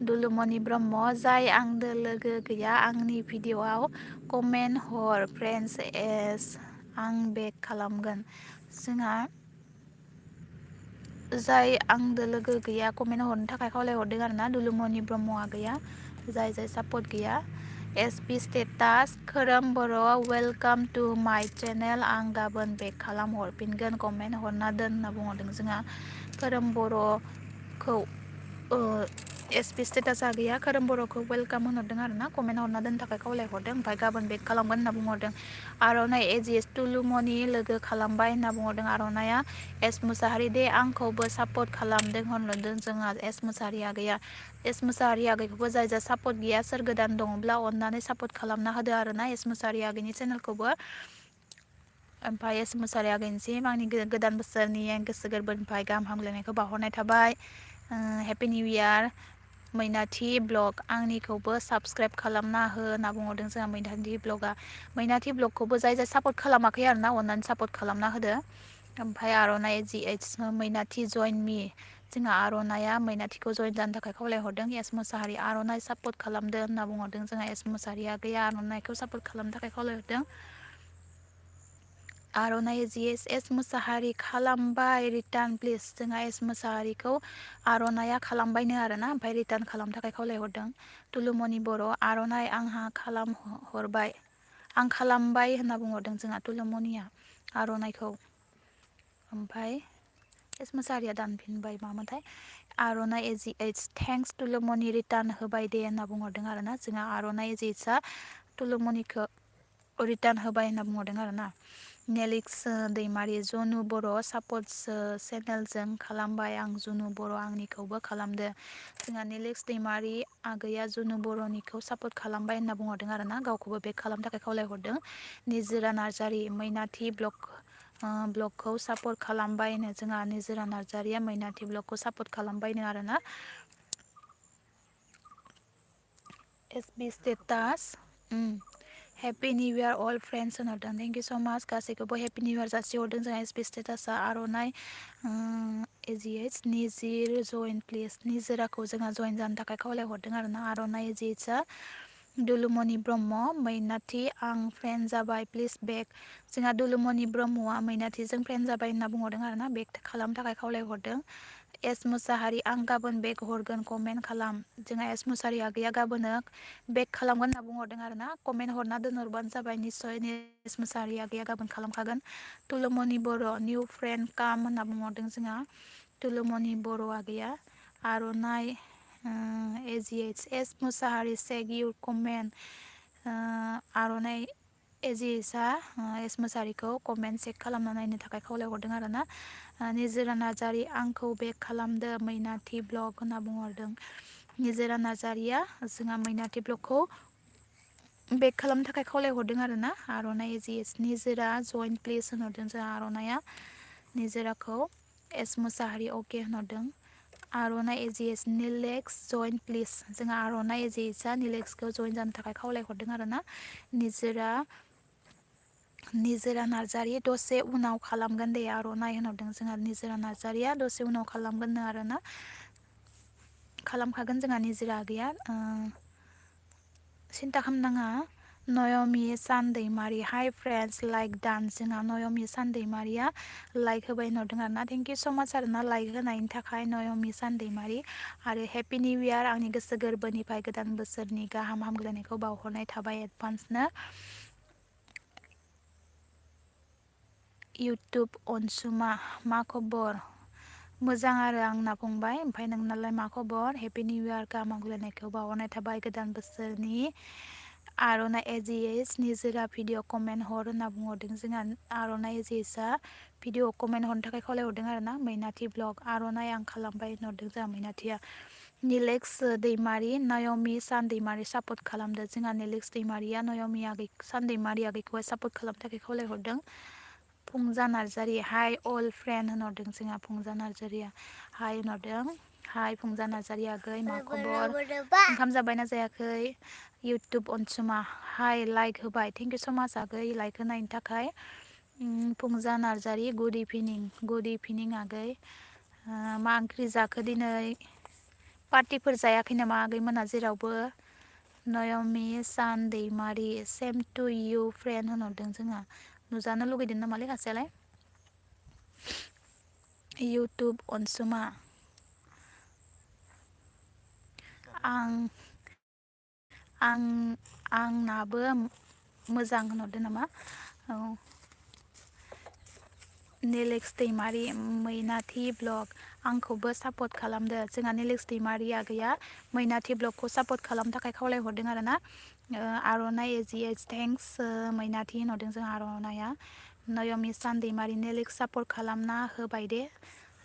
दुलुमनि ब्रह्म जाय आंदो लोगो गैया आंनि भिडिअ'आव कमेन्ट हर फ्रेन्ड्स एस आं बेक खालामगोन। जोंहा जाय आंदो लोगो गैया कमेन्ट हरनो थाखाय खावलायहरदों आरो ना दुलुमनि ब्रह्म आगैया। जाय सापर्ट गैया S P status Khorom Boro' welcome to my channel आं गाबोन बेक खालाम हरफिनगोन कमेन्ट हरना दोन होनना बुंहरदों जोंहा। खोरोम बर'खौ एस पि स्टेटास आगैया खोरोम बर'खौ वेलकाम होनहरदों आरो ना कमेन्ट हरना दोननो थाखाय खावलायहरदों ओमफ्राय गाबोन बेक खालामगोन होनना बुंहरदों। आर'नाइ एजिएस तुलुमनि लोगो खालामबाय होनना बुंहरदों आर'नाइया। एस मुसाहारि दे आंखौबो सापर्ट खालामदों होनहरदों जोंहा एस मुसाहारि आगैया। एस मुसाहारि आगैखौबो जाय सापर्ट गैया सोर गोदान दङब्ला अननानै सापर्ट खालामना होदो आरो ना एस मुसाहारि आगैनि चेनेलखौबो। ओमफ्राय एस मुसाहारि आगैनिसिम आंनि गोदान बोसोरनि गोसो गोरबोनिफ्राय गाहाम हामलायनायखौ बावहरनाय थाबाय। Happy new year. Mainathi blog आंनिखौबो साबसक्राइब खालामना हो होनना बुंहरदों जोंहा मैनाथि ब्लगआ। मैनाथि ब्लगखौबो जाय सापर्ट खालामाखै आरो ना अननानै सापर्ट खालामना होदो। ओमफ्राय आर'नाइ एजिएइस मैनाथि जइन मि जोंहा आर'नाइया मैनाथिखौ जइन जानो थाखाय खावलायहरदों एस मुसाहारि आर'नाइ सापर्ट खालामदो होनना बुंहरदों जोंहा एस मुसाहारि आगैया आर'नाइखौ सापर्ट खालामनो थाखाय खावलायहरदों। आर'नाइ एजिएस एस मुसाहारि खालामबाय रिटार्न प्लिज जोंहा एस मुसाहारिखौ आर'नाइया खालामबायनो आरो ना ओमफ्राय रिटार्न खालामनो थाखाय खावलायहरदों। तुलुमनि बर' आर'नाइ आंहा खालामहरबाय आं खालामबाय होनना बुंहरदों जोंहा तुलुमनिया आर'नाइखौ। ओमफ्राय एस मुसाहारिया दानफिनबाय मामोनथाय आर'नाइ एजिएइस थेंक्स तुलुमनि रिटार्न होबाय दे होनना बुंहरदों आरो ना जोंहा आर'नाइ एजिएइसआ तुलुमनिखौ रिटार्न होबाय होनना बुंहरदों आरो ना। नेलिक्स दैमारि जनु बर' सापर्ट चेनेलजों खालामबाय आं जुनु बर' आंनिखौबो खालामदो। जोंहा नेलिक्स दैमारि आगैया जुनु बर'निखौ सापर्ट खालामबाय होनना बुंहरदों आरो ना गावखौबो बेक खालामनो थाखाय खावलायहरदों। निजोरा नार्जारि मैनाथि ब्लगखौ सापर्ट खालामबायनो जोंहा निजोरा नार्जारिया मैनाथि ब्लगखौ सापर्ट खालामबायनो आरो ना। S B status happy new year all friends होनहरदों थेंक इउ स' माच गासैखौबो हेपि निउ इयार जासिहरदों जोंहा एस बि स्टेटासआ आर'नाइ एजिएइस निजिर जइन प्लिज निजोराखौ जोंहा जइन जानो थाखाय खावलायहरदों आरो ना आर'नाइ एजिएइसआ। दुलुमनि ब्रह्म मैनाथि आं फ्रेन्ड जाबाय प्लिज बेक जोंहा दुलुमनि ब्रह्मआ मैनाथिजों फ्रेन्ड जाबाय होनना बुंहरदों आरो ना बेक खालामनो थाखाय खावलायहरदों। एस मुसाहारि आं गाबोन बेक हरगोन कमेन्ट खालाम जोंहा एस मुसाहारि आगैया गाबोनो बेक खालामगोन होनना बुंहरदों आरो ना कमेन्ट हरना दोनहरबानो जाबाय निस्सय एस मुसाहारि आगैया गाबोन खालामखागोन। तुलुमनि बर' निउ फ्रेन्ड काम होनना बुंहरदों जोंहा तुलुमनि बर' आगैया। आर'नाइ एजिएइस एस मुसाहारि सेक इउर कमेन्ट आर'नाइ एजिएइसआ एस मुसाहारिखौ कमेन्ट चेक खालामना नायनो थाखाय खावलायहरदों आरो ना। निजोरा नार्जारि आंखौ बेक खालामदो मैनाथि ब्लग होनना बुंहरदों। निजोरा नार्जारिया जोंहा मैनाथि ब्लगखौ बेक खालामनो थाखाय खावलायहरदों आरो ना आर'नाइ एजिएइस निजोरा जइन प्लिज होनहरदों जोंहा आर'नाइया निजोराखौ एस मुसाहारि अके होनहरदों। आर'नाइ एजिएइस निलेक्स जइन प्लिज जोंहा आर'नाइ एजिएइसआ निलेक्सखौ जइन जानो थाखाय खावलायहरदों आरो ना। निजोरा नार्जारि दसे उनाव खालामगोन दे आर'नाइ होनहरदों जोंहा निजोरा नार्जारिया दसे उनाव खालामगोननो आरो ना खालामखागोन जोंहा निजोरा आगैया सिन्था खालामनाङा नयमि सान दैमारि हाइ फ्रेन्ड्स लाइक डान जोंहा नयमि सान दैमारिया लाइक होबाय होनहरदों आरो ना थेंक इउ स माच आरो ना लाइक होनायनि थाखाय नयमि सान दैमारि आरो हेपि निउ इयार आंनि गोसो गोरबोनिफ्राय गोदान बोसोरनि गाहाम हामग्लायनायखौ बावहरनाय थाबाय एडभान्सनो इउटुब अनसुमा मा खबर मोजां आरो आंना फंबाय ओमफ्राय नोंनालाय मा खबर हेपि निउ इयार गाहाम हामग्लायनायखौ बावहरनाय थाबाय गोदान बोसोरनि आर'नाइ एजिएस निजोरा भिडिअ कमेन्ट हर होनना बुंहरदों जोंहा आर'नाइ एजिएसआ भिडिअ कमेन्ट हरनो थाखाय खावलायहरदों आरो ना मैनाथि ब्लग आर'नाइ आं खालामबाय होनहरदों जोंहा मैनाथिया निलेक्स दैमारि नयमि सान दैमारि सापर्ट खालामदो जोंहा निलेक्स दैमारिया नयमि आगै सान दैमारि आगैखौहाय सापर्ट खालामनो थाखाय खावलायहरदों फुंजा नार्जारि हाय अल फ्रेन्ड होनहरदों जोंहा फुंजा नार्जारिया हाय होनहरदों हाय फुंजा नार्जारि आगै मा खबर ओंखाम जाबायना जायाखै इउटुब अनसुमा हाय लाइक होबाय थेंक इउ स माच आगै लाइक होनायनि थाखाय फुंजा नार्जारि गुड इभिनिं आगै मा ओंख्रि जाखो दिनै पार्टिफोर जायाखै नामा आगै मोना जेरावबो नयमि सान दैमारि सेम टु इउ फ्रेन्ड होनहरदों जोंहा नुजानो लुगैदों नामालै सासेयालाय इउटुब अनसुमा आं आंनाबो मोजां होनहरदों नामा औ निलेक्स दैमारि मैनाथि ब्लग आंखौबो सापर्ट खालामदो जोंहा निलेक्स दैमारि आगैया मैनाथि ब्लगखौ सापर्ट खालामनो थाखाय खावलायहरदों आरो ना आर'नाइ एजिएस थेंक्स मैनाथि होनहरदों जों आर'नाइया नयमि सान दैमारि निलेक्स सापर्ट खालामना होबाय दे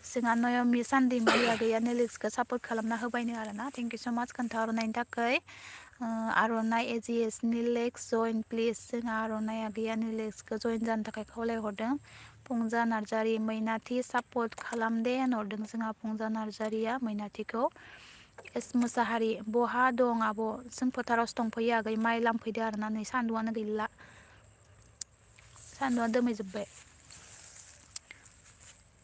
जोंहा नयमि सान दैमारि आगैया निलेक्सखौ सापर्ट खालामना होबायनो आरो ना थेंक इउ स माच खोन्थाहरनायनि थाखाय आर'नाइ एजिएस निलेक्स जइन प्लिज जोंहा आर'नाइ आगैया निलेक्सखौ जइन जानो थाखाय खावलायहरदों फुंजा नार्जारि मैनाथि सापर्ट खालाम दे होनहरदों जोंहा फुंजा नार्जारिया मैनाथिखौ एस मुसाहारि बहा दं आब' जों फोथारावसो दंफैयो आगै माइ लामफैदो आरो ना नै सान्दुंआनो गैला सान्दुंआ दोमैजोब्बाय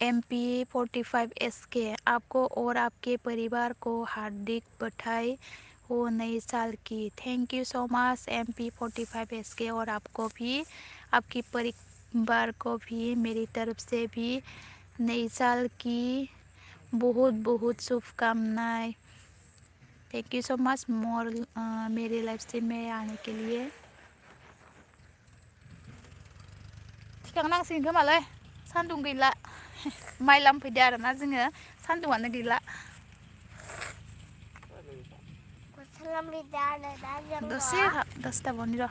MP45 SK आपको और आपके परिवार को हार्दिक बधाई हो नई साल की thank you so much MP45 SK और आपको भी आपकी परिवार को भी मेरी तरफ से भी नई साल की बहुत बहुत शुभकामनाएं thank you so much more मेरे लाइफ स्ट्रीम में आने के लिए थिखांनांसिगोन खोमालै सान्दुं गैला माइ लामफैदो आरोना जोङो सान्दुंआनो गैला दसे थाबावनि र'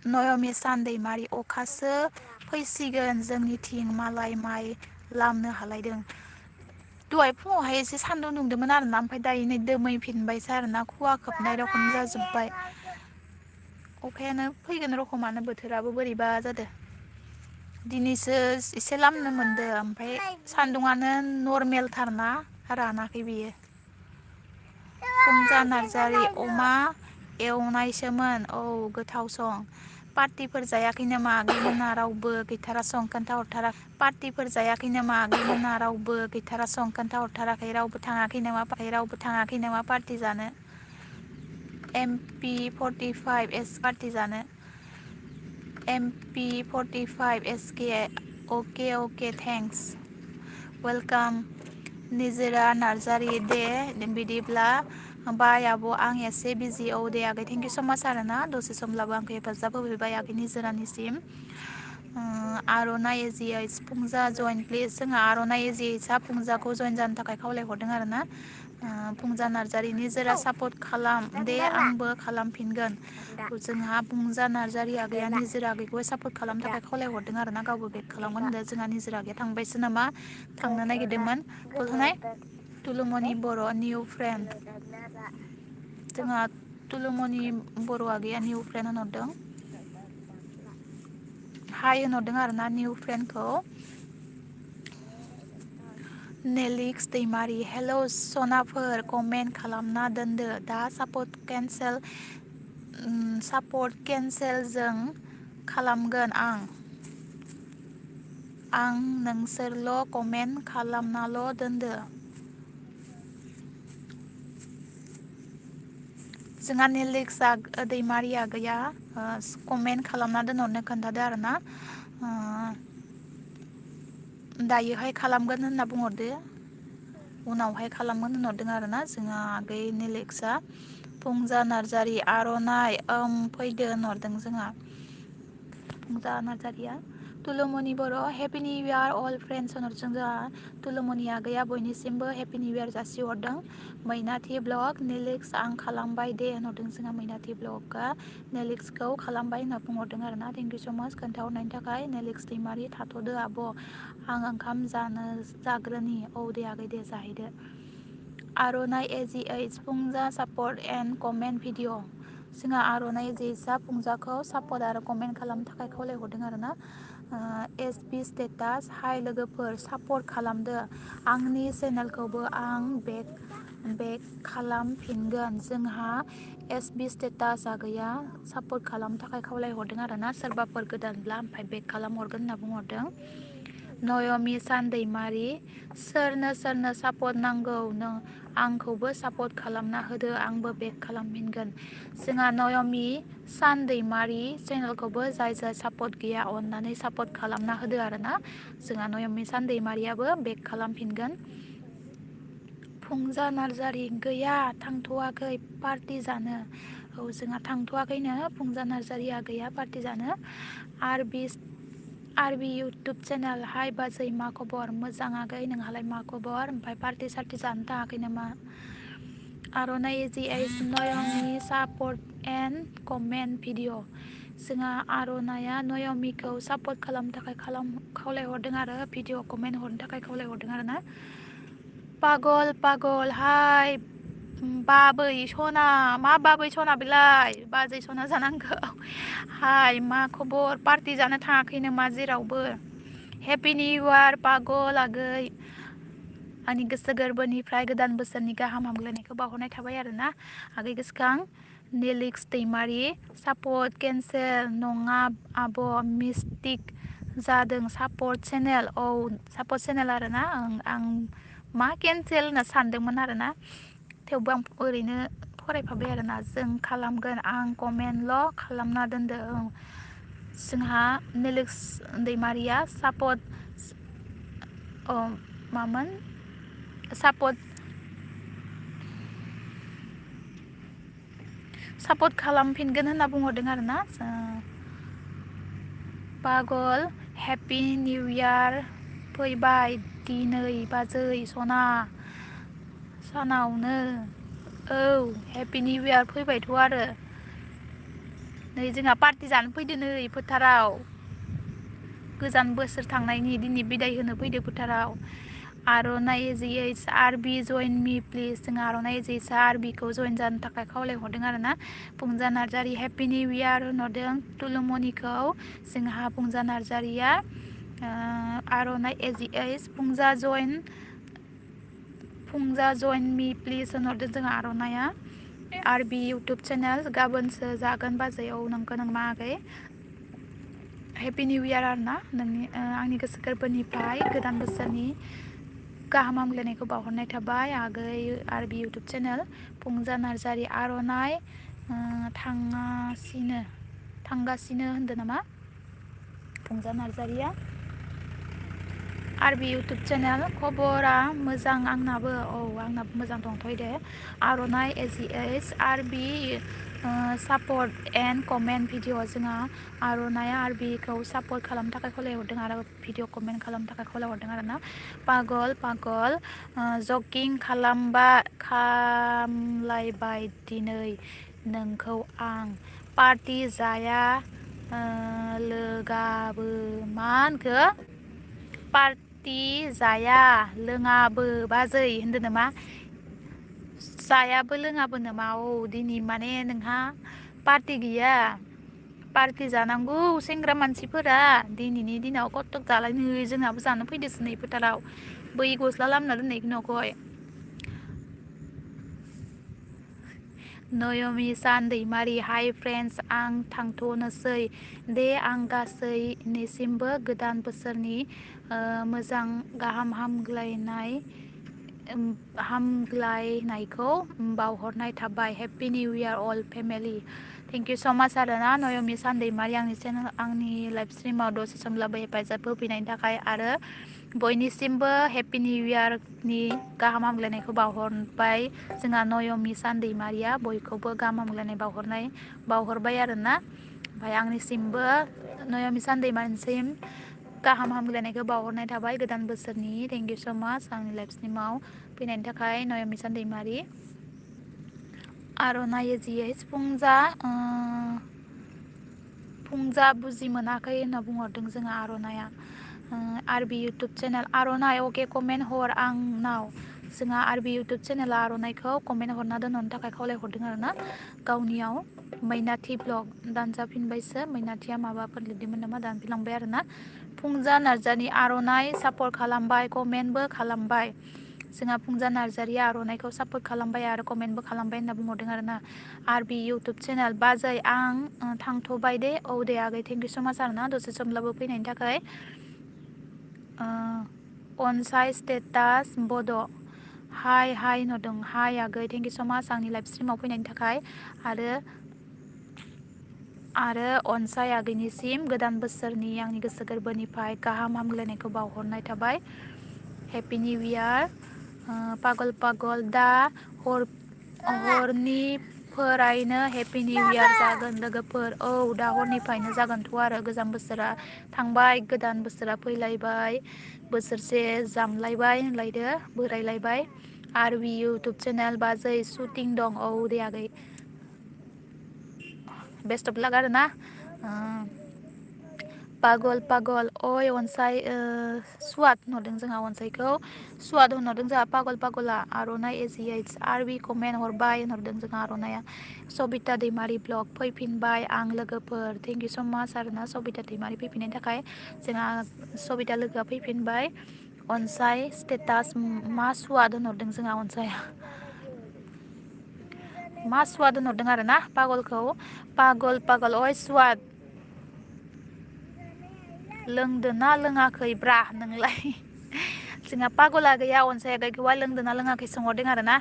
नयमि सान दैमारि अखासो फैसिगोन जोंनिथिं मालाय माइ लामनो हालायदों दहाय फुङावहाय एसे सान्दुं दुंदोंमोन आरोना ओमफ्राय दायो नै दोमैफिनबायसो आरोना खुवा खोबनाय रखम जाजोब्बाय अखायानो फैगोन रखमानो बोथोराबो बोरैबा जादों दिनैसो एसे लामनो मोनदों ओमफ्राय सान्दुंआनो नरमेलथारना रानाखै बियो फुंजा नार्जारि अमा एवनायसोमोन औ गोथाव सं पार्टिफोर जायाखै नामा आगैमोनहा रावबो गैथारा सं खोन्थाहरथाराखै पार्टिफोर जायाखै नामा आगैमोनहा रावबो गैथारा सं खोन्थाहरथाराखै रावबो थाङाखै नामा पार्टि जानो MP45 S पार्टि जानो MP45 SK अके थेंक्स वेलकाम निजोरा नार्जारि दे बिदिब्ला बाय आब' आं एसे बिजि औ दे आगै थेंक इउ स माच आरो ना दसे समब्लाबो आंखौ हेफाजाब होफैबाय आगै निजोरानिसिम आर'नाइ एजिएस फुंजा जइन प्लिज जोंहा आर'नाइ एजिएसआ फुंजाखौ जइन जानो थाखाय खावलायहरदों आरो ना फुंजा नार्जारि निजोरा सापर्ट खालाम दे आंबो खालामफिनगोन जोंहा फुंजा नार्जारि आगैया निजोरा आगैखौहाय सापर्ट खालामनो थाखाय खावलायहरदों आरो ना गावबो बेक खालामगोन होनदों जोंहा निजोरा आगैया थांबायसो नामा थांनो नागिरदोंमोन थुलथानाय तुलुमनि बर' निउ फ्रेन्ड जोंहा तुलुमनि बर' आगैया निउ फ्रेन्ड होनहरदों हाय होनहरदों आरो ना निउ फ्रेन्डखौ नेलिक्स दैमारि हेल' सनाफोर कमेन्ट खालामना दोनदो दा सापर्ट केन्सेल जों खालामगोन आं आं नोंसोरल' कमेन्ट खालामनाल' दोनदो। जोंहा नेलिक्सआ दैमारिया गैया कमेन्ट खालामना दोनहरनो खोन्थादो आरोना दायोहाय खालामगोन होनना बुंहरदो उनावहाय खालामगोन होनहरदों आरोना जोंहा आगै नेलिक्सआ फुंजा नार्जारि आर'नाइ फैदो होनहरदों जोंहा फुंजा नार्जारिया Tulumoni Boro' happy new year all friends होनहरदों जोंहा तुलुमनि आगैया बयनिसिमबो हेपि निउ इयार जासिहरदों मैनाथि ब्लग नेलिक्स आं खालामबाय दे होनहरदों जोंहा मैनाथि ब्लगआ नेलिक्सखौ खालामबाय होनना बुंहरदों आरोना थेंक इउ स' माच खोन्थाहरनायनि थाखाय नेलिक्स दैमारि थाथ'दो आब' आं ओंखाम जाग्रोनि औ दे आगै दे जाहैदो आर'नाइ एजिएइच फुंजा सापर्ट एन्ड कमेन्ट भिडिअ जोंहा आर'नाइ एजिएइचआ फुंजाखौ सापर्ट आरो कमेन्ट खालामनो थाखाय खावलायहरदों आरोना एस बि स्टेटास हाय लोगोफोर सापर्ट खालामदो आंनि चेनेलखौबो आं बेक खालामफिनगोन जोंहा एस बि स्टेटास आगैया सापर्ट खालामनो थाखाय खावलायहरदों आरोना सोरबाफोर गोदानब्ला ओमफ्राय बेक खालामहरगोन होनना बुंहरदों नयमि सानदैमारि सोरनो सापर्ट नांगौ नों आंखौबो सापर्ट खालामना होदो आंबो बेक खालामफिनगोन जोंहा नयमि सानदैमारि चेनेलखौबो जाय सापर्ट गैया अननानै सापर्ट खालामना होदो आरोना जोंहा नयमि सानदैमारियाबो बेक खालामफिनगोन फुंजा नार्जारि गैया थांथ'वाखै पार्टि जानो औ जोंहा थांथ'वाखैनो फुंजा नार्जारिया गैया पार्टि जानो आरबि इउटुब चेनेल हाय बाजै मा खबर मोजां आगै नोंहालाय मा खबर ओमफ्राय पार्टि सार्टि जानो थाङाखै नामा आर'नाइ एजिएइच नयमि सापर्ट एन्ड कमेन्ट भिडिअ जोंहा आर'नाइया नयमिखौ सापर्ट खालामनो थाखाय खावलायहरदों आरो भिडिअ कमेन्ट हरनो थाखाय खावलायहरदों आरोना पागल हाय बाबै सना मा बाबै सना बेलाय बाजै सना जानांगौ हाय मा खबर पार्टि जानो थाङाखै नामा जेरावबो हेपि निउ इयार पागल आगै आंनि गोसो गोरबोनिफ्राय गोदान बोसोरनि गाहाम हामग्लायनायखौ बावहरनाय थाबाय आरोना आगै गोसोखां नेलिक्स दैमारि सापर्ट केन्सेल नङा आब' मिस्टिक जादों सापर्ट चेनेल औ सापर्ट चेनेल आरोना आं मा केन्सेल होनना सानदोंमोन आरोना थेवबो आं ओरैनो फरायफाबाय आरोना जों खालामगोन आं कमेन्टल' खालामना दोनदो जोंहा नेलिक्स दैमारिया सापर्ट मामोन सापर्ट खालामफिनगोन होनना बुंहरदों आरोना पागल हेपि निउ इयार फैबाय दिनै बाजै सानावनो औ हेपि निउ इयार फैबायथ' आरो नै जोंहा पार्टि जानो फैदो नै फोथाराव गोजान बोसोर थांनायनि दिनै बिदाय होनो फैदो फोथाराव आर'नाइ एजिएइच आरबि जइन मी प्लिज जोंहा आर'नाइ एजिएइचआ आरबिखौ जइन जानो थाखाय खावलायहरदों आरोना फुंजा नार्जारि हेपि निउ इयार होनहरदों तुलुमनिखौ जोंहा फुंजा नार्जारिया आर'नाइ एजिएइच फुंजा जइन मी प्लिज होनहरदों जोंहा आर'नाइया आरबि इउटुब चेनेल गाबोनसो जागोन बाजैयाव नोंखौ नोंमा आगै हेपि निउ इयार आरोना नोंनि आंनि गोसो गोरबोनिफ्राय गोदान बोसोरनि गाहाम हामग्लायनायखौ बावहरनाय थाबाय आगै आरबि इउटुब चेनेल फुंजा नार्जारि आर'नाइ थांगासिनो होनदों नामा फुंजा नार्जारिया आरबि इउटुब चेनेल खबरा मोजां आंनाबो मोजां दंथ'यो दे आर'नाइ एजिएइच आरबि सापर्ट एन्ड कमेन्ट भिडिअ जोंहा आर'नाइया आरबिखौ सापर्ट खालामनो थाखाय खावलायहरदों आरो भिडिअ कमेन्ट खालामनो थाखाय खावलायहरदों आरोना पागल जगिं खालामलायबाय दिनै नोंखौ आं पार्टि जाया लोगाबो मा होनखो पार्टि जाया लोङाबो बाजै होनदों नामा जायाबो लोङाबो नामा दिनै माने नोंहा पार्टि गैया पार्टि जानांगौ सेंग्रा मानसिफोरा दिनैनि दिनाव कटक जालायनो जोंहाबो जानो फैदोसो नै फोथाराव बै गस्ला लामना दोननायखौ न'खौहाय नयमि सान दैमारि हाय फ्रेन्ड्स आं थांथ'नोसै दे आं गासैनिसिमबो गोदान बोसोरनि मोजां गाहाम हामग्लायनायखौ बावहरनाय थाबाय happy new year all family thank you so' much आरोना नयमि सान दैमारि आंनि लाइभ स्ट्रिमाव दसे समब्लाबो हेफाजाब होफैनायनि थाखाय आरो बयनिसिमबो हेपि निउ इयारनि गाहाम हामग्लायनायखौ बावहरबाय जोंहा नयमि सान दैमारिया बयखौबो गाहाम हामग्लायनाय बावहरबाय आरोना ओमफ्राय आंनिसिमबो नयमि सान दैमारिनिसिम गाहाम हामग्लायनायखौ बावहरनाय थाबाय गोदान बोसोरनि थेंक इउ स' माच आंनि लाइभ स्ट्रिमाव फैनायनि थाखाय नयमि सान दैमारि आर'नाइ जियै फुंजा बुजि मोनाखै होनना बुंहरदों जोंहा आर'नाइया आरबि इउटुब चेनेल आर'नाइ अके कमेन्ट हर आंनाव जोंहा आरबि इउटुब चेनेला आर'नाइखौ कमेन्ट हरना दोनहरनो थाखाय खावलायहरदों आरोना गावनियाव मैनाथि ब्लग दानजाफिनबायसो मैनाथिया माबाफोर लिरदोंमोन नामा दानफिनलांबाय आरोना फुंजा नार्जारि आर'नाइ सापर्ट खालामबाय कमेन्टबो खालामबाय जोंहा फुंजा नार्जारिया आर'नाइखौ सापर्ट खालामबाय आरो कमेन्टबो खालामबाय होनना बुंहरदों आरोना आरबि इउटुब चेनेल बाजै आं थांथ'बाय दे औ दे आगै थेंक इउ स' माच आरोना दसे समब्लाबो फैनायनि थाखाय अनसाय स्टेटास बड' हाय होनहरदों हाय आगै थेंक इउ स' माच आंनि लाइभ स्ट्रिमाव फैनायनि थाखाय आरो अनसाय आगैनिसिम गोदान बोसोरनि आंनि गोसो गोरबोनिफ्राय गाहाम हामग्लायनायखौ बावहरनाय थाबाय हेपि निउ इयार पागल दा हरनिफ्रायनो हेपि निउ इयार जागोन लोगोफोर औ दा हरनिफ्रायनो जागोनथ' आरो गोजाम बोसोरा थांबाय गोदान बोसोरा फैलायबाय बोसोरसे जामलायबाय होनलायदो बोरायलायबाय आरबि इउटुब चेनेल बाजै शुटिं दं औ दे आगै बेस्ट अफ लाक आरोना पागल अय अनसाय सुवाद होनहरदों जोंहा अनसायखौ सुवाद होनहरदों जोंहा पागला आर'नाइ एजिएइस आरबि कमेन्ट हरबाय होनहरदों जोंहा आर'नाइया सबिता दैमारि ब्लग फैफिनबाय आं लोगोफोर थेंक इउ स' माच आरोना सबिता दैमारि फैफिननायनि थाखाय जोंहा सबिता लोगोआ फैफिनबाय अनसाय स्टेटास मा सुवाद होनहरदों जोंहा अनसाया मा सुवाद होनहरदों आरोना पागलखौ पागल अय सुवाद लोंदोना लोङाखैब्रा नोंलाय जोंहा पागला गैया अनसाया गैखौबा लोंदोना लोङाखै सोंहरदों आरोना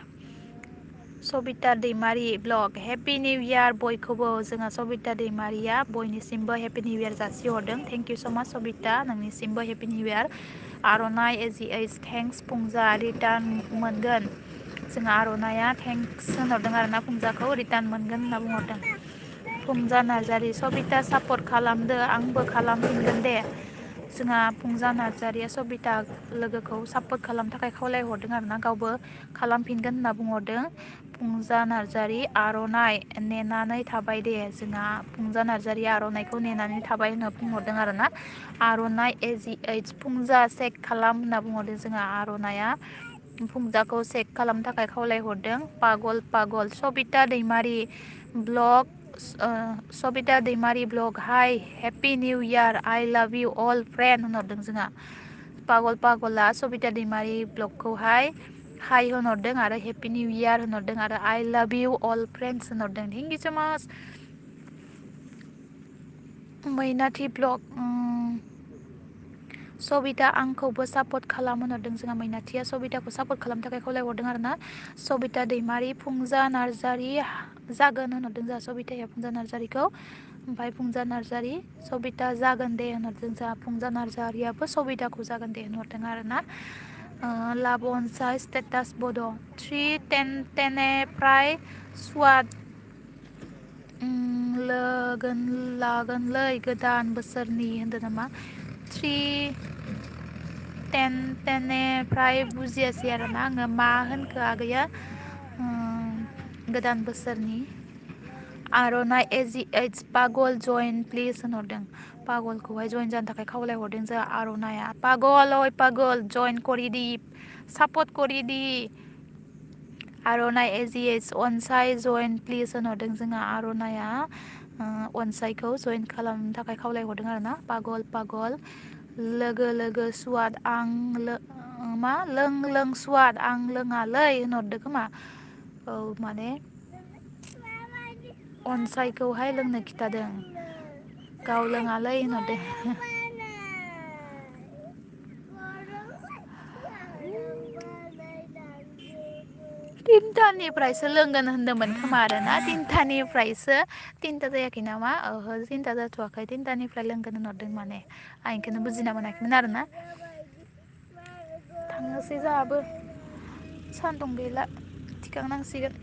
Sabita Daimari blog happy new year बयखौबो जोंहा सबिता दैमारिया बयनिसिमबो हेपि निउ इयार जासिहरदों thank you so' much Sabita नोंनिसिमबो हेपि निउ इयार आर'नाइ एजिएइस थेंक्स फुंजा रिटार्न मोनगोन जोंहा आर'नाइया थेंक्स होनहरदों आरोना फुंजाखौ रिटार्न मोनगोन होनना बुंहरदों फुंजा नार्जारि सबिता सापर्ट खालामदो आंबो खालामफिनगोन दे जोंहा फुंजा नार्जारिया सबिता लोगोखौ सापर्ट खालामनो थाखाय खावलायहरदों आरोना गावबो खालामफिनगोन होनना बुंहरदों फुंजा नार्जारि आर'नाइ नेनानै थाबाय दे जोंहा फुंजा नार्जारि आर'नाइखौ नेनानै थाबाय होनना बुंहरदों आरोना आर'नाइ एजिएइस फुंजा चेक खालाम होनना बुंहरदों जोंहा आर'नाइया फुंजाखौ चेक खालामनो थाखाय खावलायहरदों पागल सबिता दैमारि ब्लग हाय happy new year I love you all friend होनहरदों जोंहा पागला सबिता दैमारि ब्लगखौहाय हाय होनहरदों आरो हेपि निउ इयार होनहरदों आरो I love you all friends होनहरदों thank you so' much मैनाथि blog Sabita आंखौबो सापर्ट खालाम होनहरदों जोंहा मैनाथिया सबिताखौ सापर्ट खालामनो थाखाय खावलायहरदों आरोना सबिता दैमारि फुंजा नार्जारि जागोन होनहरदों जोंहा सबिताया फुंजा नार्जारिखौ ओमफ्राय फुंजा नार्जारि सबिता जागोन दे होनहरदों जोंहा फुंजा नार्जारियाबो सबिताखौ जागोन दे होनहरदों आरोना लाभ अनसाय स्टेटास बड' 3:10 स्वाद लागोनलै गोदान बोसोरनि होनदों नामा 3:10 बुजियासै आरोना आङो मा होनखो आगैया गोदान बोसोरनि आर'नाइ एजिएइस पागल जइन प्लिज होनहरदों पागलखौहाय जइन जानो थाखाय खावलायहरदों जोंहा आर'नाइया पागल जइन करिदि सापर्ट करिदि आर'नाइ एजिएइस अनसाय जइन प्लिज होनहरदों जोंहा आर'नाइया अनसायखौ जइन खालामनो थाखाय खावलायहरदों आरोना पागल लोगो सुवाद आं लों सुवाद आं लोङालै होनहरदों खोमा औ माने अनसायखौहाय लोंनो खिथादों गाव लोङालै होनहरदों तिनथानिफ्रायसो लोंगोन होनदोंमोन खोमा आरोना तिनथानिफ्रायसो तिनथा जायाखै नामा ओहो तिनथा जाथ'वाखै तिनथानिफ्राय लोंगोन होनहरदों माने आं बेखौनो बुजिना मोनाखैमोन आरोना थांनोसै जोंहाबो सान्दुं गैला थिखांनांसिगोन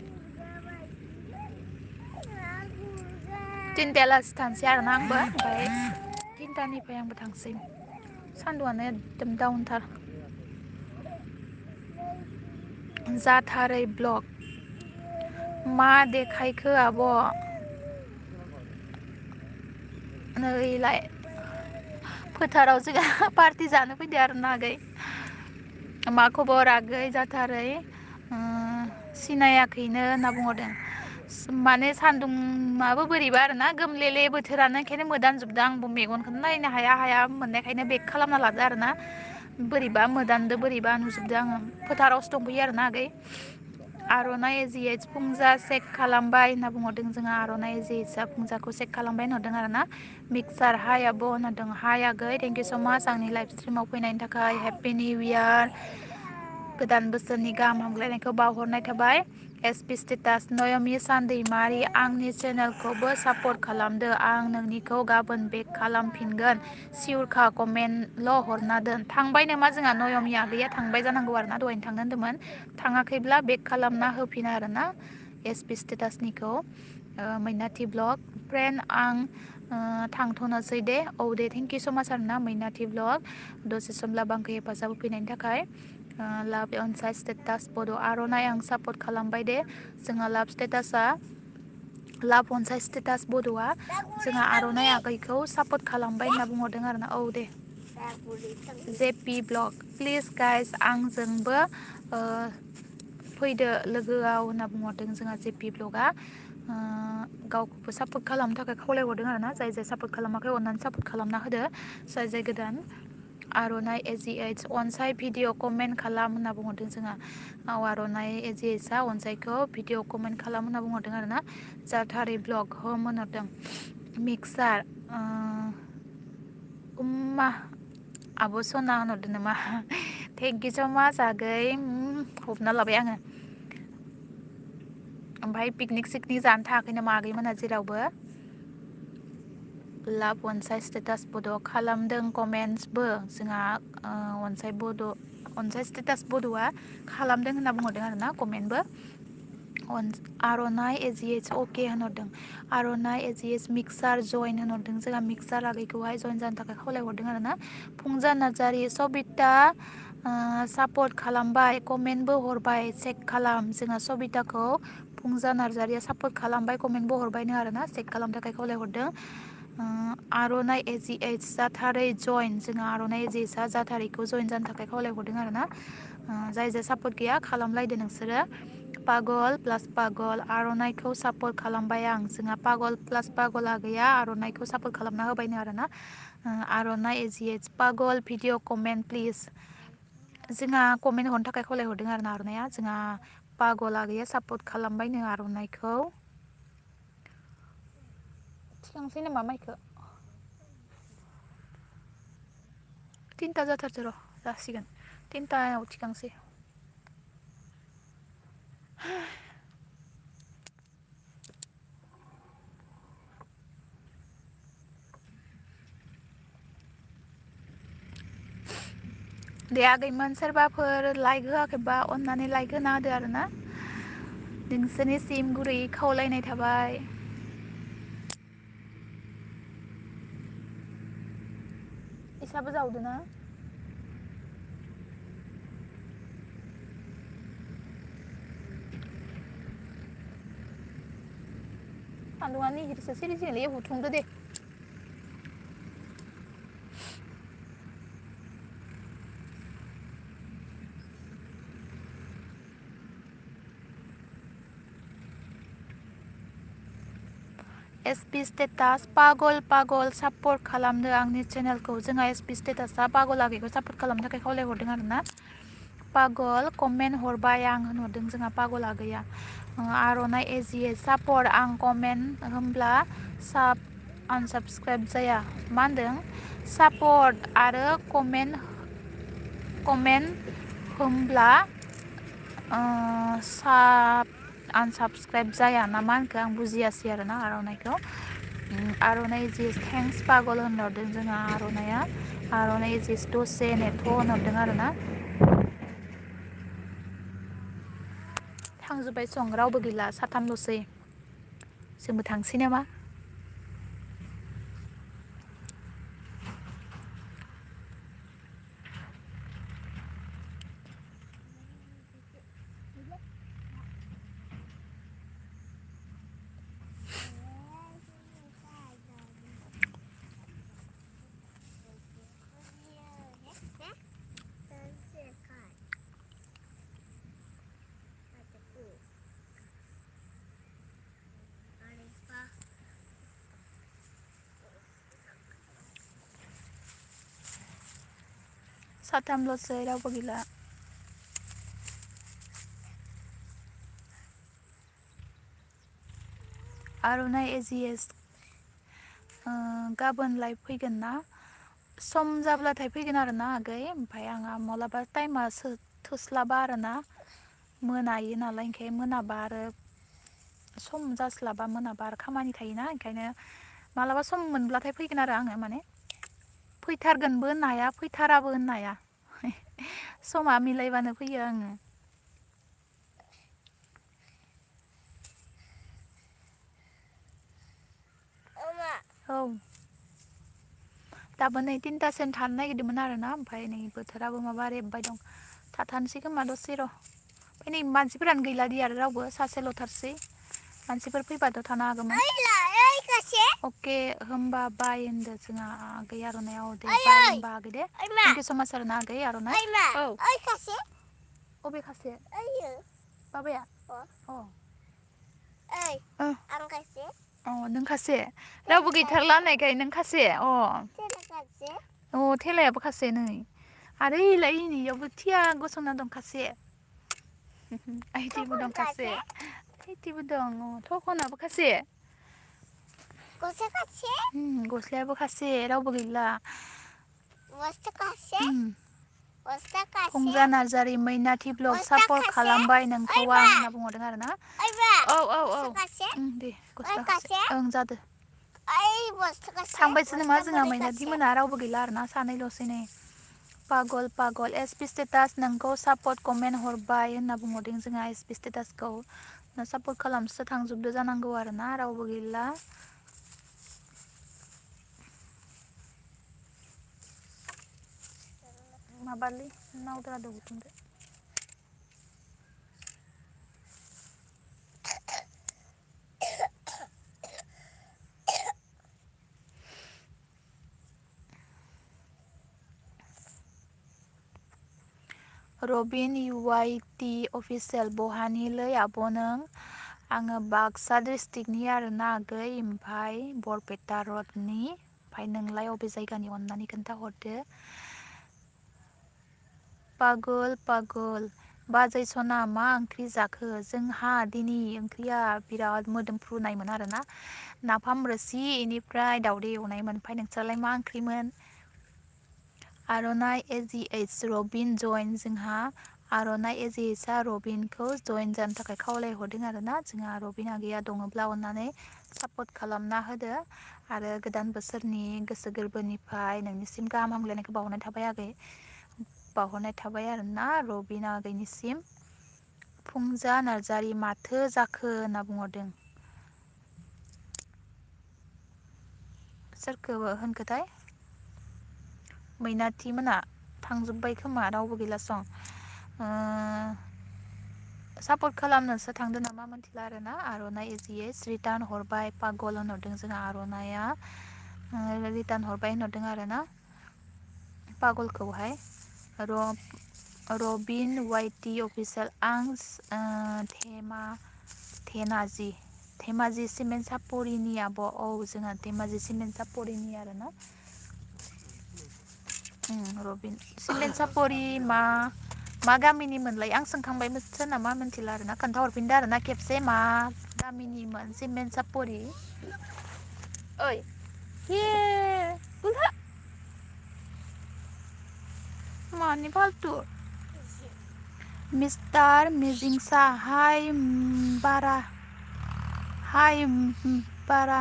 तिनथायालासि थांसै आरोना आंबो ओमफ्राय तिनथानिफ्राय आंबो थांसै सान्दुंआनो एकदम डाउनथार जाथारै ब्लग मा देखायखो आब' नैलाय फोथाराव जोंहा पार्टि जानो फैदो आरो ना आगै मा खबर आगै जाथारै सिनायाखैनो होनना बुंहरदों माने सान्दुंआबो बोरैबा आरोना गोमलेले बोथोरानो ओंखायनो मोदानजोबदों आंबो मेगनखौनो नायनो हाया हाया मोननायखायनो बेक खालामना लादो आरोना बोरैबा मोदानदो बोरैबा नुजोबदो आङो फोथारावसो दंफैयो आरोना आगै आर'नाइ एजिएच फुंजा चेक खालामबाय होनना बुंहरदों जोंहा आर'नाइ एजिएचआ फुंजाखौ चेक खालामबाय होनहरदों आरोना मिक्सार हाय आब' होनहरदों हाय आगै थेंक इउ स' माच आंनि लाइभ स्ट्रिमाव फैनायनि थाखाय हेपि निउ इयार गोदान बोसोरनि गाहाम हामग्लायनायखौ बावहरनाय थाबाय एसपि स्टेटास नयमि सान दैमारि आंनि चेनेलखौबो सापर्ट खालामदो आं नोंनिखौ गाबोन बेक खालामफिनगोन सिउरखा कमेन्टल' हरना दोन थांबाय नामा जोंहा नयमि आगैया थांबाय जानांगौ आरोना दहायनो थांनो होन्दोंमोन थाङाखैब्ला बेक खालामना होफिन आरोना एसपि स्टेटासनिखौ मैनाथि ब्लग फ्रेन्ड आं थांथ'नोसै दे औ दे थेंक इउ स' माच आरोना मैनाथि ब्लग दसे समब्लाबो आंखौ हेफाजाब होफैनायनि थाखाय लाभ अनसाय स्टेटास बड' आर'नाइ आं सापर्ट खालामबाय दे जोंहा लाभ स्टेटासआ लाभ अनसाय स्टेटास बड'आ जोंहा आर'नाइ आगैखौ सापर्ट खालामबाय होनना बुंहरदों आरोना औ दे जेपि ब्लग प्लिज गाइस आंजोंबो फैदो लोगोआव होनना बुंहरदों जोंहा जेपि ब्लगआ गावखौबो सापर्ट खालामनो थाखाय खावलायहरदों आरोना जाय जाय सापर्ट खालामाखै अननानै सापर्ट खालामना होदो जाय जाय गोदान आर'नाइ एजिएच अनसाय भिडिअ कमेन्ट खालाम होनना बुंहरदों जोंहा आर'नाइ एजिएचआ अनसायखौ भिडिअ कमेन्ट खालाम होनना बुंहरदों आरोना जाथारै ब्लग हम होनहरदों मिक्सार उम्मा आब' सना होनहरदों नामा थेंक इउ स' माच आगै हमना लाबाय आङो ओमफ्राय पिकनिक सिकनिक जानो थाङाखै नामा आगैमोनहा जेरावबो लाभ अनसाय स्टेटास बड' खालामदों कमेन्टसबो जोंहा अनसाय स्टेटास बड'आ खालामदों होनना बुंहरदों आरोना कमेन्टबो आर'नाइ एजिएच अके होनहरदों आर'नाइ एजिएच मिक्सार जइन होनहरदों जोंहा मिक्सार आगैखौहाय जइन जानो थाखाय खावलायहरदों आरोना फुंजा नार्जारि सबिता सापर्ट खालामबाय कमेन्टबो हरबाय चेक खालाम जोंहा सबिताखौ फुंजा नार्जारिया सापर्ट खालामबाय कमेन्टबो हरबायनो आरोना चेक खालामनो थाखाय खावलायहरदों आर'नाइ एजिएच जाथारै जइन जोंहा आर'नाइ एजिएचआ जाथारैखौ जइन जानो थाखाय खावलायहरदों आरोना जाय जाय सापर्ट गैया खालामलायदो नोंसोरो पागल प्लास पागल आर'नाइखौ सापर्ट खालामबाय आं जोंहा पागल प्लास पागला गैया आर'नाइखौ सापर्ट खालामना होबायनो आरोना आर'नाइ एजिएच पागल भिडिअ कमेन्ट प्लिज जोंहा कमेन्ट हरनो थाखाय खावलायहरदों आरोना आर'नाइया जोंहा पागला गैया सापर्ट खालामबायनो आर'नाइखौ थिखांसै नामा माइखौ तिनथा जाथारसै र' जासिगोन तिनथायाव थिखांसै दे आगैमोन सोरबाफोर लाइक होआखैबा अननानै लाइक होना होदो आरोना नोंसोरनिसिम गुरै खावलायनाय थाबाय इसाबो जावदो ना सान्दुङा निहिरसो सिरिसिगोनलै हुथुंदो दे एसपि स्टेटास पागल पागल सापर्ट खालामदो आंनि चेनेलखौ जोंहा एसपि स्टेटासआ पागल आगैखौ सापर्ट खालामनो थाखाय खावलायहरदों आरोना पागल कमेन्ट हरबाय आं होनहरदों जोंहा पागला गैया। आर'नाइ एजिए सापर्ट आं कमेन्ट होमब्ला साब आनसाबस्क्राइब जाया। मा होनदों? सापर्ट आरो कमेन्ट होमब्ला साब आनसाबस्क्राइब जाया ना मा होनखो आं बुजियासै आरोना आर'नाइखौ। आर'नाइ जिस थेंक्स पागल होनहरदों जोंहा आर'नाइ जिस दसे नेथ' होनहरदों आरोना। थांजोब्बाय सं रावबो गैला साथामल'सै जोंबो थांसै नामा? साथामल'सै रावबो गैला। आर'नाइ एजिएस गाबोनलाय फैगोन ना? सम जाब्लाथाय फैगोन आरोना आगै। ओमफ्राय आंहा मालाबा टाइमा थोस्लाबा आरोना मोनायो नालाय ओंखायनो मोनाबा आरो सम जास्लाबा मोनाबा आरो खामानि थायोना ओंखायनो मालाबा सम मोनब्लाथाय फैगोन आरो आङो माने फैथारगोनबो होननो हाया फैथाराबो होननो हाया समा मिलायबानो फैयो आङो। औ दाबो नै 3थासिम थानो नागिरदोंमोन आरोना ओमफ्राय नै बोथोराबो माबा रेबबाय दं थाथारनोसै खोमा दसे र'। ओमफ्राय नै मानसिफोरानो गैला दि आरो रावबो सासेल'थारसै मानसिफोर फैबाथ' थानो हागौमोन। अके होमबा बाय होनदो जोंहा आगै आर'नाइयाव दे बाय होमबा आगै दे थेंकिउ स' माच आरोना आगै आर'नाइ। औ अबे खासे बाबाया नों खासे रावबो गैथारला होननायखाय नों खासे थेलायाबो खासे नै आरो इलाय इनियावबो थिया गसंना दं खासे आइथिंबो दं खासे आइथिंबो दं थखनाबो खासे गस्लायाबो खासे रावबो गैला। फंजा नार्जारि मैनाथि ब्लग सापर्ट खालामबाय नोंखौ आं होनना बुंहरदों आरोना। औ दे गस्ला खासे ओं जादो थांबायसो नामा जोंहा मैनाथि मोना रावबो गैला आरोना सानैल'सै नै। पागल एस पि स्टेटास नोंखौ सापर्ट कमेन्ट हरबाय होनना बुंहरदों जोंहा एस पि स्टेटासखौ सापर्ट खालामसो थांजोबदो जानांगौ आरोना रावबो गैला। माबालै नावद्रा बुथुमदो। रबिन UYT अफिसियेल बहानिलै आब' नों? आङो बाक्सा डिस्ट्रिक्टनि आरोना आगै ओमफ्राय बरपेटा रडनि। ओमफ्राय नोंलाय अबे जायगानि अननानै खोन्थाहरदो। पागल बाजै सना मा ओंख्रि जाखो? जोंहा दिनै ओंख्रिया बिराद मोदोमफ्रुनायमोन आरोना नाफाम रोसि इनिफ्राय दावदै एवनायमोन। ओमफ्राय नोंस्रालाय मा ओंख्रिमोन? आर'नाइ एजिएइच रबिन जइन जोंहा आर'नाइ एजिएइचआ रबिनखौ जइन जानो थाखाय खावलायहरदों आरोना। जोंहा रबिन आगैया दङब्ला अननानै सापर्ट खालामना होदो आरो गोदान बोसोरनि गोसो गोरबोनिफ्राय नोंनिसिम गाहाम हामलायनायखौ बावहरनाय थाबाय आगै बावहरनाय थाबाय आरोना रबिन आगैनिसिम। फुंजा नार्जारि माथो जाखो होनना बुंहरदों। सोरखौ होनखोथाय मैनाथि मोना थांजोब्बाय खोमा रावबो गैलासं। सापर्ट खालामनोसो थांदो नामा मोनथिला आरोना। आर'नाइ एजिएइच रिटार्न हरबाय पागल होनहरदों जोंहा आर'नाइया रिटार्न हरबाय होनहरदों आरोना पागलखौहाय। रबिन वाइटि अफिसियेल आं धेमाजि सिमेन्ट सापरिनि आब' औ जोंहा धेमाजि सिमेन्ट सापरिनि आरोना। रबिन सिमेन्ट सापरि मा मा गामिनिमोनलाय आं सोंखांबायमोनसो नामा मिथिला आरोना खोन्थाहरफिनदो आरोना खेबसे मा गामिनिमोन सिमेन्ट सापरि ओइ ये बुलहा मानि फालतु मिस्टार मिजिंसा हाय बारा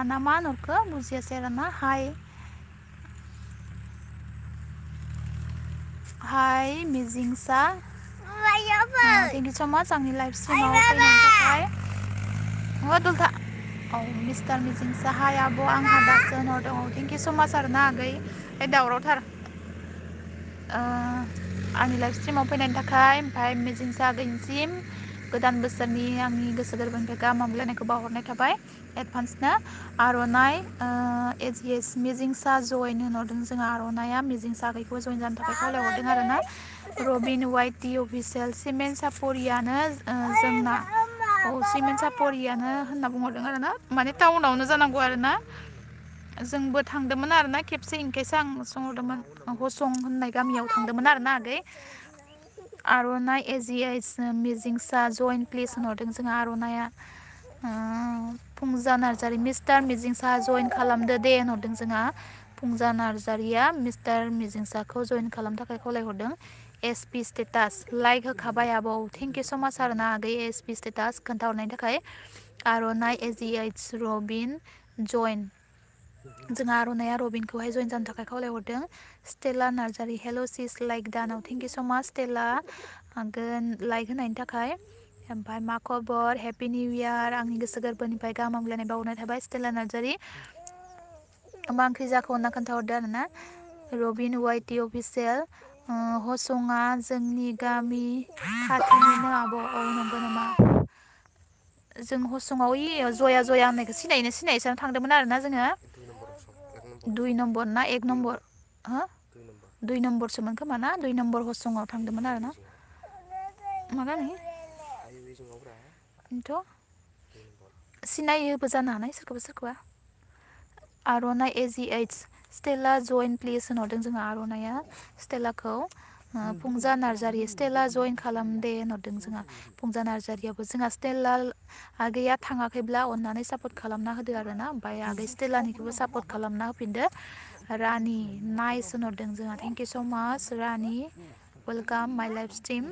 ना मा होनहरखो बुजियासै आरोना हाय मिजिंसा थेंक इउ स' माच आंनि लाइभ स्ट्रिमाव फैनायनि थाखाय दुलथा औ मिस्टार मिजिंसा हाय आब' आंहा दासो होनहरदों औ थेंक इउ स' माच आरोना आगै दावरावथार आंनि लाइभ स्ट्रिमाव फैनायनि थाखाय ओमफ्राय मिजिंसा आगैनिसिम गोदान बोसोरनि आंनि गोसो गोरबोनिफ्राय गाहाम हामलायनायखौ बावहरनाय थाबाय एडभान्सनो आर'नाइ एस मिजिंसा जयन होनहरदों जोंहा आर'नाइया मिजिंसा आगैखौ जयन जानो थाखाय खावलायहरदों आरोना रबिन वाइटि अफिसियेल सिमेन्ट सापरियानो जोंना सिमेन्ट सापरियानो होनना बुंहरदों आरोना माने टाउनावनो जानांगौ आरोना जोंबो थांदोंमोन आरोना खेबसे इनकेस आं सोंहरदोंमोन हसं होननाय गामियाव थांदोंमोन आरोना आगै आर'नाइ एजिएस मिजिंसा जयन प्लिज होनहरदों जोंहा आर'नाइया फुंजा नार्जारि मिस्टार मिजिंसा जयन खालामदो दे होनहरदों जोंहा फुंजा नार्जारिया मिस्टार मिजिंसाखौ जयन खालामनो थाखाय खावलायहरदों एस पि स्टेटास लाइक होखाबाय आबौ थेंक इउ स' माच आरोना आगै एस पि स्टेटास खोन्थाहरनायनि थाखाय आर'नाइ एजिएइस रबिन जयन जोंहा आर'नाइया रबिनखौहाय जयन जानो थाखाय खावलायहरदों स्टेला नार्जारि हेल' सिस लाइक दानाव थेंक इउ स' माच स्टेला आगोन लाइक होनायनि थाखाय ओमफ्राय मा खबर हेपि निउ इयार आंनि गोसो गोरबोनिफ्राय गाहाम हामलायनाय बावनाय थाबाय स्टेला नार्जारि मा ओंख्रि जाखो होनना खोन्थाहरदो आरोना रबिन वाइटि अफिसियेल हसङा जोंनि गामि खाथिनिनो आब' औ नंगौ नामा जों हसङाव जया होननायखौ सिनायसानो थांदोंमोन आरोना जोङो 2 नम्बर ना 1 नम्बर हो 2 नम्बरसोमोन खोमा ना 2 नम्बर हसङाव थांदोंमोन आरोना मा गामि बेनोथ' सिनायोबो जानो हानाय सोरखौबा आर'नाइ एजिएइस स्टेला जयन प्लिज होनहरदों जोंहा आर'नाइया स्टेलाखौ फुंजा नार्जारि स्टेला जयन खालाम दे होनहरदों जोंहा फुंजा नार्जारियाबो जोंहा स्टेला आगैया थाङाखैब्ला अननानै सापर्ट खालामना होदो आरोना ओमफ्राय आगै स्टेलानिखौबो सापर्ट खालामना होफिनदो रानि नाइस होनहरदों जोंहा थेंक इउ स' माच रानि वेलकाम माइ लाइभ स्ट्रिम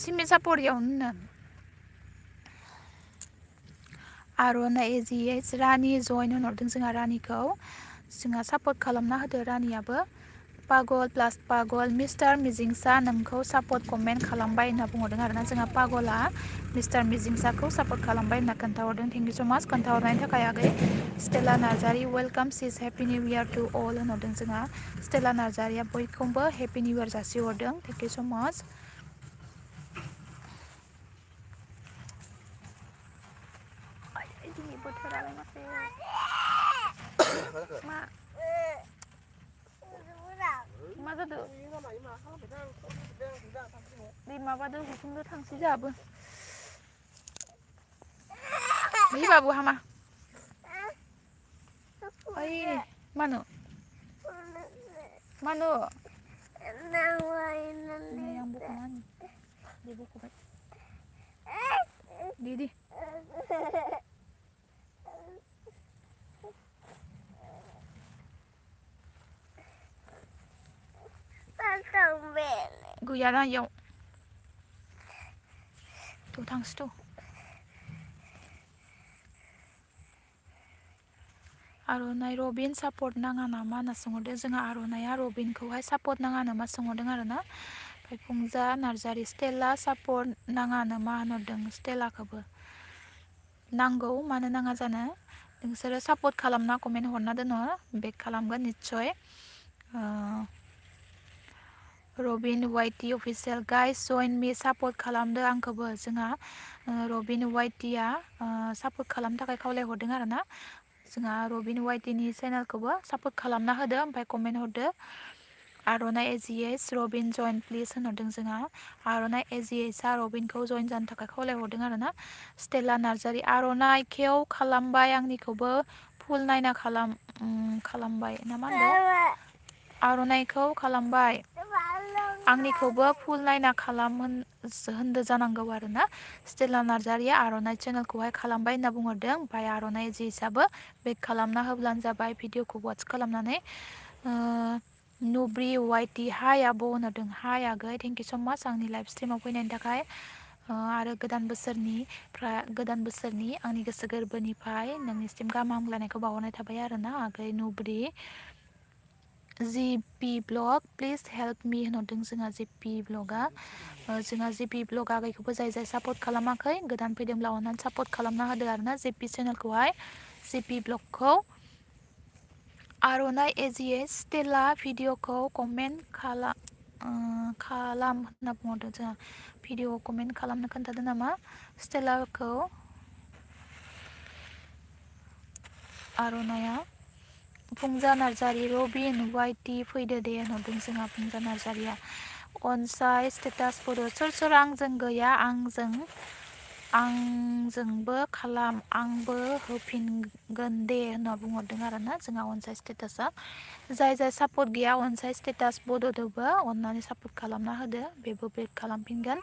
सिमेन्ट सापरियावनो आर'नाइ एजिएइस रानि जयन होनहरदों जोंहा रानिखौ जोंहा सापर्ट खालामना होदो रानियाबो पागल प्लास पागल मिस्टार मिजिंसा नोंखौ सापर्ट कमेन्ट खालामबाय होनना बुंहरदों आरोना जोंहा पागला मिस्टार मिजिंसाखौ सापर्ट खालामबाय होनना खोन्थाहरदों थेंक इउ स' माच खोन्थाहरनायनि थाखाय आगै Stella Narzary welcome sis happy new year to all होनहरदों जोंहा स्टेला नार्जारिया बयखौबो हेपि निउ इयार जासिहरदों थेंक इउ स' माच दिनै बोथोरालाय माथो मा जादों दे माबादो हुथुमदो थांसै जोंहाबो है बाबु हामा ओइ मानो नै आं बख'ना होनि दे बख'बाय दे गैयाना इयाव थ' थांसै थ' आर'नाइ रबिन सापर्ट नाङा नामा होनना सोंहरदों जोंहा आर'नाइया रबिनखौहाय सापर्ट नाङा नामा सोंहरदों आरोना ओमफ्राय फुंजा नार्जारि स्टेला सापर्ट नाङा नामा होनहरदों स्टेलाखौबो नांगौ मानो नाङा जानो नोंसोरो सापर्ट खालामना कमेन्ट हरना दोनो बेक खालामगोन निस्सय रबिन वाइटि अफिसियेल गाइस जइन मि सापर्ट खालामदो आंखौबो जोंहा रबिन वाइटिया सापर्ट खालामनो थाखाय खावलायहरदों आरोना जोंहा रबिन वाइटिनि चेनेलखौबो सापर्ट खालामना होदो ओमफ्राय कमेन्ट हरदो आर'नाइ एजिएस रबिन जइन प्लिज होनहरदों जोंहा आर'नाइ एजिएसआ रबिनखौ जइन जानो थाखाय खावलायहरदों आरो ना स्टेला नार्जारि आर'नाइ खेव खालामबाय आंनिखौबो फुल नायना खालामबाय ना मा होनदों आर'नाइखौ खालामबाय आंनिखौबो फुल नायना होनदो जानांगौ आरो ना स्टेला नार्जारिया आर'नाइ चेनेलखौहाय खालामबाय होनना बुंहरदों ओमफ्राय आर'नाइ एजिएसआबो बेक खालामना होब्लानो जाबाय भिडिअखौ वाट्स खालामनानै नुब्रि वाइटि हाय आब' होनहरदों हाय आगै थेंक इउ स' माच आंनि लाइभ स्ट्रिमाव फैनायनि थाखाय आरो गोदान बोसोरनि आंनि गोसो गोरबोनिफ्राय नोंनिसिम गाहाम हामलायनायखौ बावहरनाय थाबाय आरो ना आगै नुब्रि जिपि ब्लग प्लिज हेल्प मी होनहरदों जोंहा जिपि ब्लगा जोंहा जिपि ब्लग आगैखौबो जाय सापर्ट खालामाखै गोदान फैदोंब्ला अननानै सापर्ट खालामना होदो आरो ना जिपि चेनेलखौहाय जिपि ब्लगखौ आर'नाइ एजिएस स्टेला भिडिअखौ कमेन्ट खालाम होनना बुंहरदों जोंहा भिडिअ कमेन्ट खालामनो खोन्थादों नामा स्टेलाखौ आर'नाइया फुंजा नार्जारि रबिन वाइटि फैदो दे होनहरदों जोंहा फुंजा नार्जारिया अनसाय स्टेटास फट' सोर आंजों गैया आंजोंबो खालाम आंबो होफिनगोन दे होनना बुंहरदों आरो ना जोंहा अनसाय स्टेटासा जाय सापर्ट गैया अनसाय स्टेटास बड'दोबो अननानै सापर्ट खालामना होदो बेबो बेक खालामफिनगोन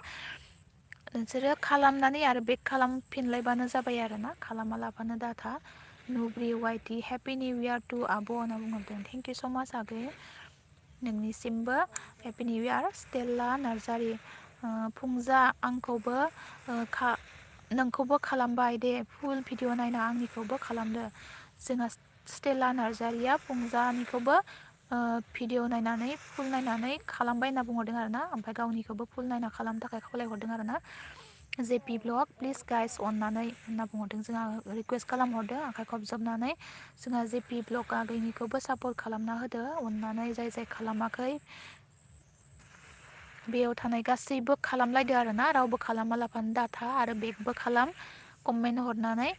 नोंसोरो खालामनानै आरो बेक खालामफिनलायबानो जाबाय आरो ना खालामा लाबानो दाथा Nubri Waiti happy new year to आब' होनना बुंहरदों थेंक इउ स' माच आगै नोंनिसिमबो happy new year Stella Narzary Phunja नोंखौबो खालामबाय दे फुल भिडिअ नायना आंनिखौबो खालामदो जोंहा स्टेला नार्जारिया फुंजानिखौबो भिडिअ नायनानै फुल नायनानै खालामबाय होनना बुंहरदों आरो ना ओमफ्राय गावनिखौबो फुल नायना खालामनो थाखाय खावलायहरदों आरो ना जेपि ब्लग प्लिज गाइस अननानै होनना बुंहरदों जोंहा रिकुवेस्ट खालामहरदों आखाइ खबजबनानै जोंहा जेपि ब्लग आगैनिखौबो सापर्ट खालामना होदो अननानै जाय खालामाखै बेयाव थानाय गासैबो खालामलायदो आरो ना रावबो खालामा लाफानो दाथा आरो बेगबो खालाम कमेन्ट हरनानै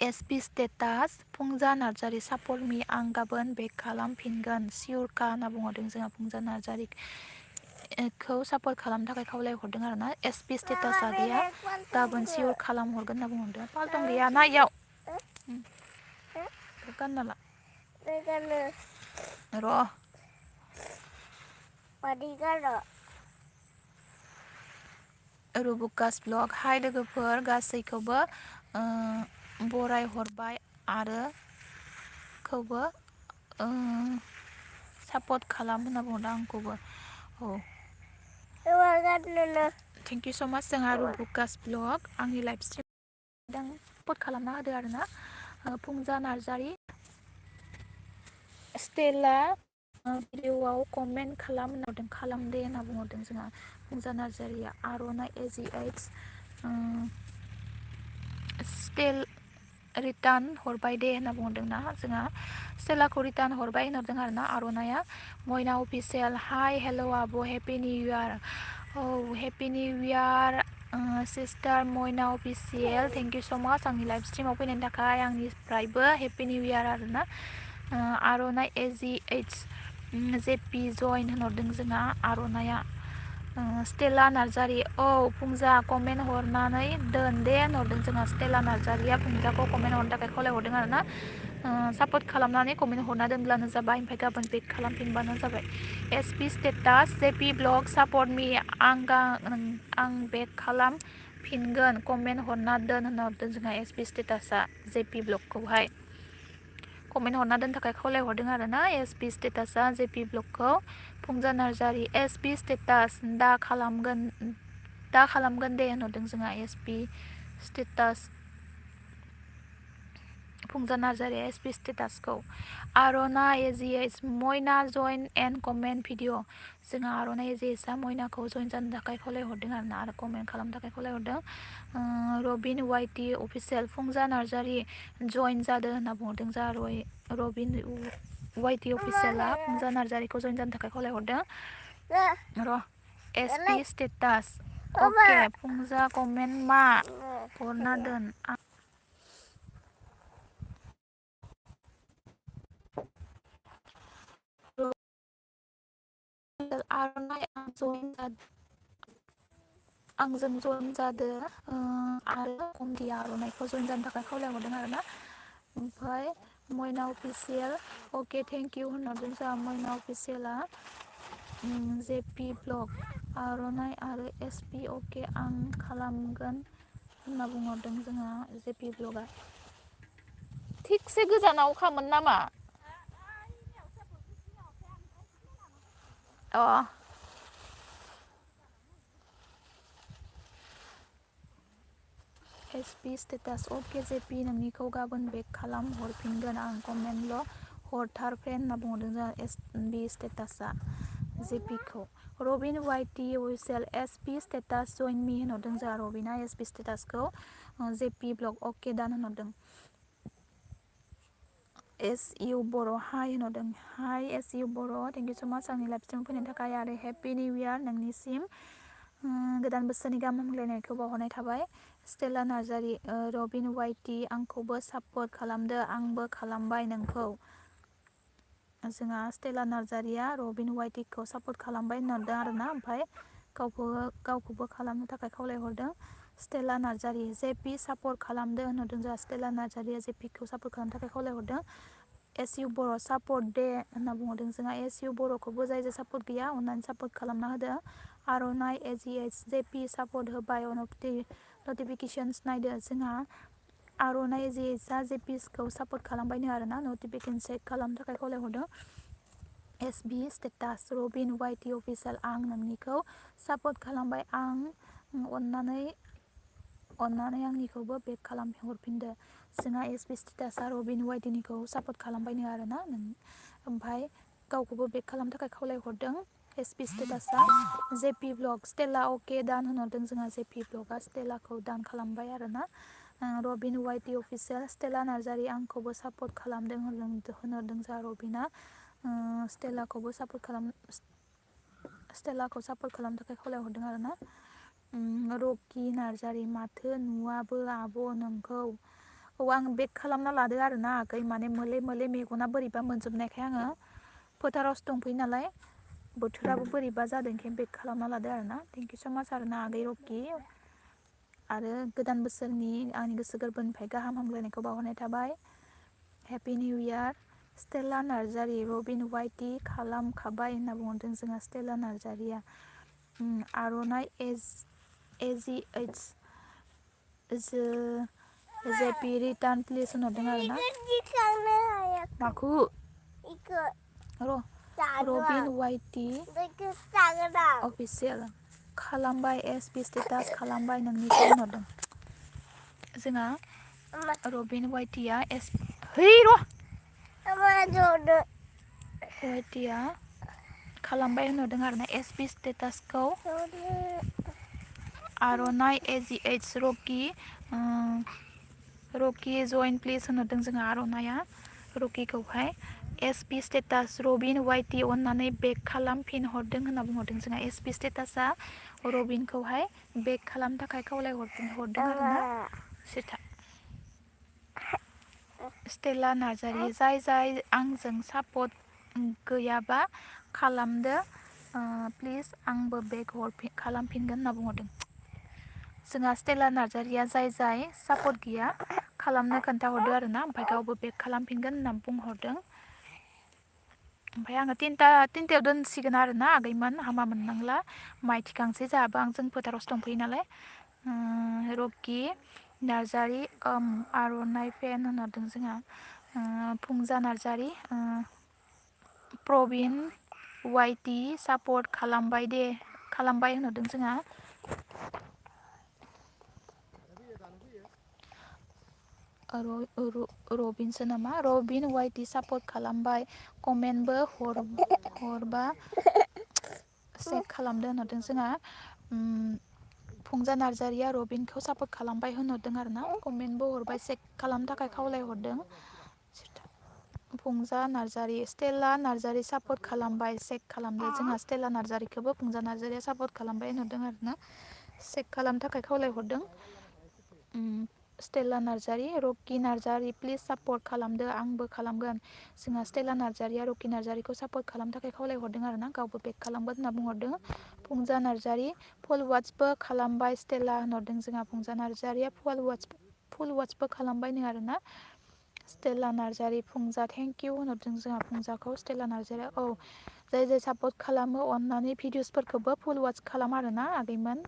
एसपि स्टेटास फुंजा नार्जारि सापर्ट मी आं गाबोन बेक खालामफिनगोन सिउरका होनना बुंहरदों जोंहा फुंजा नार्जारिखौ सापर्ट खालामनो थाखाय खावलायहरदों आरो ना एसपि स्टेटास आगैया गाबोन सिउर खालामहरगोन होनना बुंहरदों पाल्टन गैया ना इयाव गानना ला र' रुबुकास ब्लग हाय लोगोफोर गासैखौबो बरायहरबाय आरो सापर्ट खालाम होनना बुंहरदों आंखौबो औ थेंक इउ स' माच जोंहा रुबुकास ब्लग आंनि लाइभ स्ट्रिम सापर्ट खालामना होदो आरो ना फुंजा नार्जारि स्टेला भिडिअआव कमेन्ट खालाम होनहरदों खालामदे होनना बुंहरदों जोंहा फुंजा नार्जारिया आर'नाइ एजिएइच स्टेल रिटार्न हरबाय दे होनना बुंहरदों ना जोंहा स्टेलाखौ रिटार्न हरबाय होनहरदों आरो ना आर'नाइया मयना अफिसियेल हाय हेल' आब' हेपि निउ इयार औ happy new year sister Mayna official thank you so' much आंनि लाइभ स्ट्रिमाव फैनायनि थाखाय आंनिफ्रायबो हेपि निउ इयार आरो ना आर'नाइ एजिएइच जेपि जइन होनहरदों जोंहा आर'नाइया स्टेला नार्जारि औ फुंजा कमेन्ट हरनानै दोन दे होनहरदों जोंहा स्टेला नार्जारिया फुंजाखौ कमेन्ट हरनो थाखाय खावलायहरदों आरो ना सापर्ट खालामनानै कमेन्ट हरना दोनब्लानो जाबाय ओमफ्राय गाबोन बेक खालामफिनबानो जाबाय SP status JP blog support me आं बेक खालामफिनगोन कमेन्ट हरना दोन होनना हरदों जोंहा एसपि स्टेटासआ जेपि ब्लगखौहाय कमेन्ट हरना दोननो थाखाय खावलायहरदों आरो ना एसपि स्टेटासआ जेपि ब्लगखौ फुंजा नार्जारि एसपि स्टेटास दा खालामगोन दे होनहरदों जोंहा एसपि स्टेटास फुंजा नार्जारि एसपि स्टेटासखौ आर'नाइ एजिएस मयना जइन एन्ड कमेन्ट भिडिअ जोंहा आर'नाइ एजिएसआ मयनाखौ जइन जानो थाखाय खावलायहरदों आरो ना आरो कमेन्ट खालामनो थाखाय खावलायहरदों रबिन वाइटि अफिसियेल फुंजा नार्जारि जइन जादों होनना बुंहरदों जा रबिन वाइटि अफिसियेला फुंजा नार्जारिखौ जइन जानो थाखाय खावलायहरदों र' एसपि स्टेटास अके फुंजा कमेन्ट मा हरना दोन आर'नाइ आंजों जइन जादो आरो कमदि आर'नाइखौ जइन जानो थाखाय खावलायहरदों आरोना। ओमफ्राय मयना अफिसियेल अके थेंक इउ होनहरदों जोंहा मयना अफिसियेला। जेपि ब्लग आर'नाइ आरो एसपि अके आं खालामगोन होनना बुंहरदों जोंहा जेपि ब्लगआ। थिगसे गोजानाव खामोन नामा? अ एसपि स्टेटास अके जेपि नोंनिखौ गाबोन बेक खालाम हरफिनगोन आं कमेन्टल' हरथार फ्रेन्ड होनना बुंहरदों जोंहा एसबि स्टेटासआ जेपिखौ। Robin वाइटि official SP status join me होनहरदों जोंहा रबिना एसपि स्टेटासखौ जेपि ब्लग अके दान होनहरदों। एस इउ बर' हाय होनहरदों हाय एस इउ बर' थेंक इउ स' माच आंनि लाइभ स्ट्रिम फैनायनि थाखाय आरो हेपि निउ इयार नोंनिसिम गोदान बोसोरनि गाहाम हामलायनायखौ बावहरनाय थाबाय। स्टेला नार्जारि रबिन वाइटि आंखौबो सापर्ट खालामदो आंबो खालामबाय नोंखौ। जोंहा स्टेला नार्जारिया रबिन वाइटिखौ सापर्ट खालामबाय होनहरदों आरोना। ओमफ्राय गावखौबो खालामनो थाखाय खावलायहरदों। स्टेला नार्जारि जेपि सापर्ट खालामदो होनहरदों जोंहा स्टेला नार्जारिया जेपिखौ सापर्ट खालामनो थाखाय खावलायहरदों। एस इउ बर' सापर्ट दे होनना बुंहरदों जोंहा एस इउ बर'खौबो जाय जाय सापर्ट गैया अननानै सापर्ट खालामना होदो। आर'नाइ एजिएच जेपि सापर्ट होबाय नटिफिकेसन्स नायदो जोंहा आर'नाइ एजिएचआ जेपिखौ सापर्ट खालामबायनो आरोना नटिफिकेसन चेक खालामनो थाखाय खावलायहरदों। S B status Robin वाइटि official आं नोंनिखौ सापर्ट खालामबाय आं अननानै आंनिखौबो बेक खालाम हरफिनदो। जोंहा एस बि स्टेटासआ रबिन वाइटिनिखौ सापर्ट खालामबायनो आरोना ओमफ्राय गावखौबो बेक खालामनो थाखाय खावलायहरदों। एस पि स्टेटासआ जेपि ब्लग स्टेला अके दान होनहरदों जोंहा जेपि ब्लगआ स्टेलाखौ दान खालामबाय आरोना। रबिन वाइटि अफिसियेल स्टेला नार्जारि आंखौबो सापर्ट खालामदों होनहरदों जोंहा रबिना स्टेलाखौ सापर्ट खालामनो थाखाय खावलायहरदों आरोना। रकि नार्जारि माथो नुवाबो आब' नोंखौ आं बेक खालामना लादो आरोना आगै माने मोले मोले मेगना बोरैबा मोनजोबनायखाय आङो फोथारावसो दंफैयो नालाय बोथोराबो बोरैबा जादों ओंखायनो बेक खालामना लादो आरोना। थेंक इउ स' माच आरोना आगै रकि आरो गोदान बोसोरनि आंनि गोसो गोरबोनिफ्राय गाहाम हामलायनायखौ बावहरनाय थाबाय। Happy new year Stella Narzary Robin Waiti खालामखाबाय होनना बुंहरदों जोंहा स्टेला नार्जारिया। आर'नाइ एजिएच जेपि रिटार्न प्लिज होनहरदों आरोना। माखौ रबिन वाइटि अफिसियेल खालामबाय एस पि स्टेटास खालामबाय नोंनिखौ होनहरदों जोंहा रबिन वाइटिया वाइटिया खालामबाय होनहरदों आरोना एस पि स्टेटासखौ। आर'नाइ एजिएच रकि जइन प्लिज होनहरदों जोंहा आर'नाइया रकिखौहाय। एस पि स्टेटास रबिन वाइटि अननानै बेक खालामफिनहरदों होनना बुंहरदों जोंहा एस पि स्टेटासआ रबिनखौहाय बेक खालामनो थाखाय खावलायहरदों आरोना। स्टेला नार्जारि जाय आंजों सापर्ट गैयाबा खालामदो प्लिज आंबो बेक खालामफिनगोन होनना बुंहरदों जोंहा स्टेला नार्जारिया जाय सापर्ट गैया खालामनो खोन्थाहरदो आरोना। ओमफ्राय गावबो बेक खालामफिनगोन होनना बुंहरदों। ओमफ्राय आङो तिनथायाव दोनसिगोन आरोना आगैमोन हामा मोननांला माइ थिखांसै जोंहाबो जों फोथारावसो दंफैयो नालाय। रकि नार्जारि आर'नाइ फेन होनहरदों जोंहा फुंजा नार्जारि प्रबिन वाइटि सापर्ट खालामबाय होनहरदों जोंहा। रबिनसो नामा रबिन वाइटि सापर्ट खालामबाय कमेन्टबो हरबा चेक खालामदो होनहरदों जोंहा। फुंजा नार्जारिया रबिनखौ सापर्ट खालामबाय होनहरदों आरोना कमेन्टबो हरबाय चेक खालामनो थाखाय खावलायहरदों। फुंजा नार्जारि स्टेला नार्जारि सापर्ट खालामबाय चेक खालामदो जोंहा स्टेला नार्जारिखौबो फुंजा नार्जारिया सापर्ट खालामबाय होनहरदों आरोना चेक खालामनो थाखाय खावलायहरदों। Stella Narzary Rocky Narzary please support खालामदो आंबो खालामगोन जोंहा स्टेला नार्जारिया रकि नार्जारिखौ सापर्ट खालामनो थाखाय खावलायहरदों आरो ना गावबो बेक खालामगोन होनना बुंहरदों फुंजा नार्जारि फुल वाट्सबो खालामबाय स्टेला होनहरदों जोंहा फुंजा नार्जारिया फुल वाट्सबो खालामबायनो आरो ना Stella Narzary Phunja thank you होनहरदों जोंहा फुंजाखौ स्टेला नार्जारिया औ जाय सापर्ट खालामो अननानै भिडिअसफोरखौबो फुल वाट्स खालाम आरो ना आगैमोन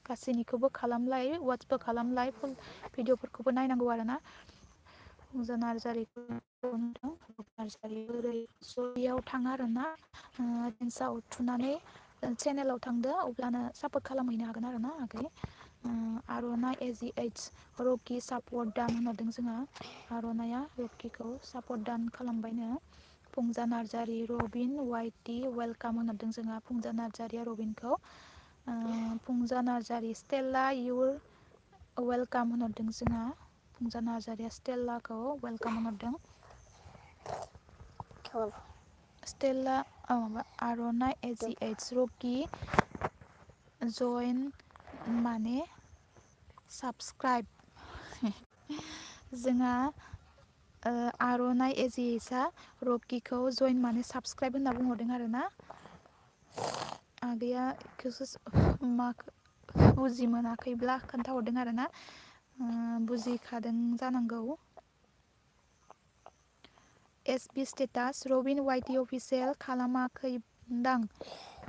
गासैनिखौबो खालामलाय वाट्सबो खालामलाय फुल भिडिअफोरखौबो नायनांगौ आरो ना फुंजा नार्जारिखौ नार्जारि ओरै जयियाव थाङो आरो ना इन्सआव थुनानै चेनेलाव थांदो अब्लानो सापर्ट खालामहैनो हागोन आरो ना आगै आर'नाइ AGH रकि सापर्ट दान होनहरदों जोंहा आर'नाइया रकिखौ सापर्ट दान खालामबायनो फुंजा नार्जारि रबिन वाइटि वेलकाम होनहरदों जोंहा फुंजा नार्जारिया रबिनखौ फुंजा नार्जारि स्टेला इउर वेलकाम होनहरदों जोंहा फुंजा नार्जारिया स्टेलाखौ वेलकाम होनहरदों स्टेला माबा आर'नाइ AGH रकि जइन माने साबसक्राइब जोंहा आर'नाइ AGHआ रकिखौ जइन माने साबसक्राइब होनना बुंहरदों आरो ना आगैया बेखौसो बुजि मोनाखैब्ला खोन्थाहरदों आरो ना बुजिखादों जानांगौ SB स्टेटास रबिन वाइटि अफिसियेल खालामाखैदां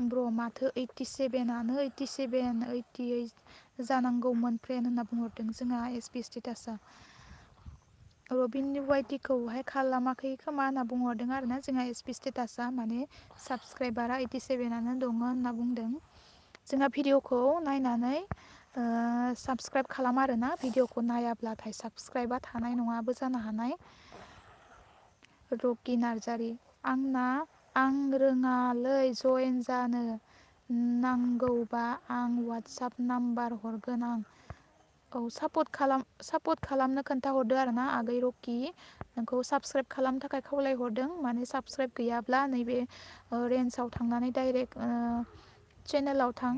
ब्र माथो 87आनो 88 जानांगौमोन फ्रेन्ड होनना बुंहरदों जोंहा SB स्टेटासआ रबिन वाइटिखौहाय खालामाखै खोमा होनना बुंहरदों आरो ना जोंहा SB स्टेटासआ माने साबसक्राइबारा 87आनो दङ होनना बुंदों जोंहा भिडिअखौ नायनानै साबसक्राइब खालाम आरो ना भिडिअखौ नायाब्लाथाय साबसक्राइबा थानाय नङाबो जानो हानाय रकि नार्जारि आं रोङालै जयेन जानो नांगौबा आं वाट्सआप नाम्बार हरगोन आं औ सापर्ट खालामनो खोन्थाहरदो आरो ना आगै रकि नोंखौ साबसक्राइब खालामनो थाखाय खावलायहरदों माने साबसक्राइब गैयाब्ला नैबे रेन्जआव थांनानै डाइरेक्ट चेनेलाव थां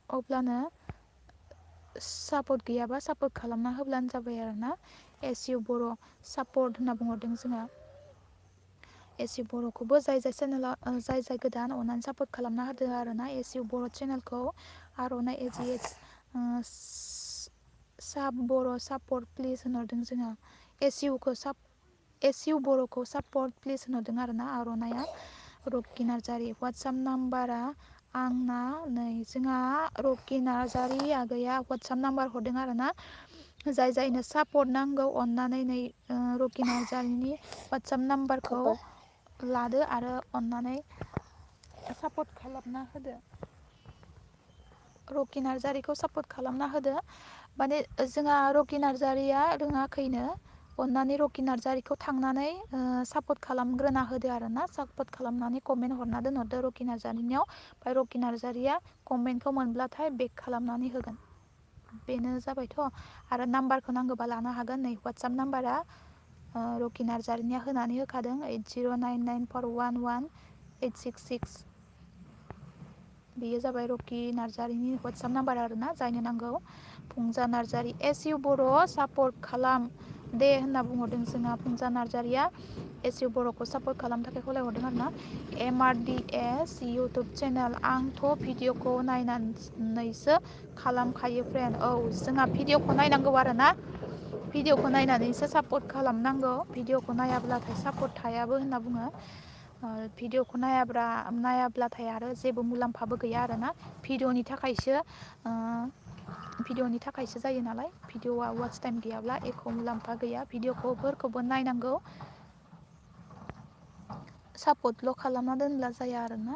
अब्लानो सापर्ट गैयाबा सापर्ट खालामना होब्लानो जाबाय आरो ना SU बर' सापर्ट होनना बुंहरदों जोंहा SU बर'खौबो जाय चेनेला जाय गोदान अननानै सापर्ट खालामना होदो आरो ना SU बर' चेनेलखौ आर'नाइ AGH साब बर' सापर्ट प्लिज होनहरदों जोंहा SU बर'खौ सापर्ट प्लिज होनहरदों आरो ना आर'नाइया रकि नार्जारि वाट्सआप नाम्बारा आंना नै जोंहा रकि नार्जारि आगैया वाट्सआप नाम्बार हरदों आरो ना जायनो सापर्ट नांगौ अननानै नै रकि नार्जारिनि वाट्सआप नाम्बारखौ लादो आरो अननानै सापर्ट खालामना होदो रकि नार्जारिखौ सापर्ट खालामना होदो माने जोंहा रकि नार्जारिया रोङाखैनो अननानै रकि नार्जारिखौ थांनानै सापर्ट खालामग्रोना होदो आरो ना सापर्ट खालामनानै कमेन्ट हरना दोनहरदो रकि नार्जारिनियाव ओमफ्राय रकि नार्जारिया कमेन्टखौ मोनब्लाथाय बेक खालामनानै होगोन बेनो जाबायथ' आरो नाम्बारखौ नांगौबा लानो हागोन नै वाट्सआप नाम्बारा रकि नार्जारिनिया होनानै होखादों 8099411866 बेयो जाबाय रकि नार्जारिनि वाट्सआप नाम्बार आरो ना जायनो नांगौ फुंजा नार्जारि SU बर' सापर्ट खालाम दे होनना बुंहरदों जोंहा फुंजा नार्जारिया SU बर'खौ सापर्ट खालामनो थाखाय खावलायहरदों आरो ना MRDS इउटुब चेनेल आंथ' भिडिअखौ नायनानैसो खालामखायो फ्रेन्ड औ जोंहा भिडिअखौ नायनांगौ आरो ना भिडिअखौ नायनानैसो सापर्ट खालामनांगौ भिडिअखौ नायाब्लाथाय सापर्ट थायाबो होनना बुङो भिडिअखौ नायाब्लाथाय आरो जेबो मुलाम्फाबो गैया आरो ना भिडिअनि थाखायसो जायो नालाय भिडिअआ वाच टाइम गैयाब्ला एख' मुलाम्फा गैया भिडिअफोरखौबो नायनांगौ सापर्टल' खालामना दोनब्ला जाया आरो ना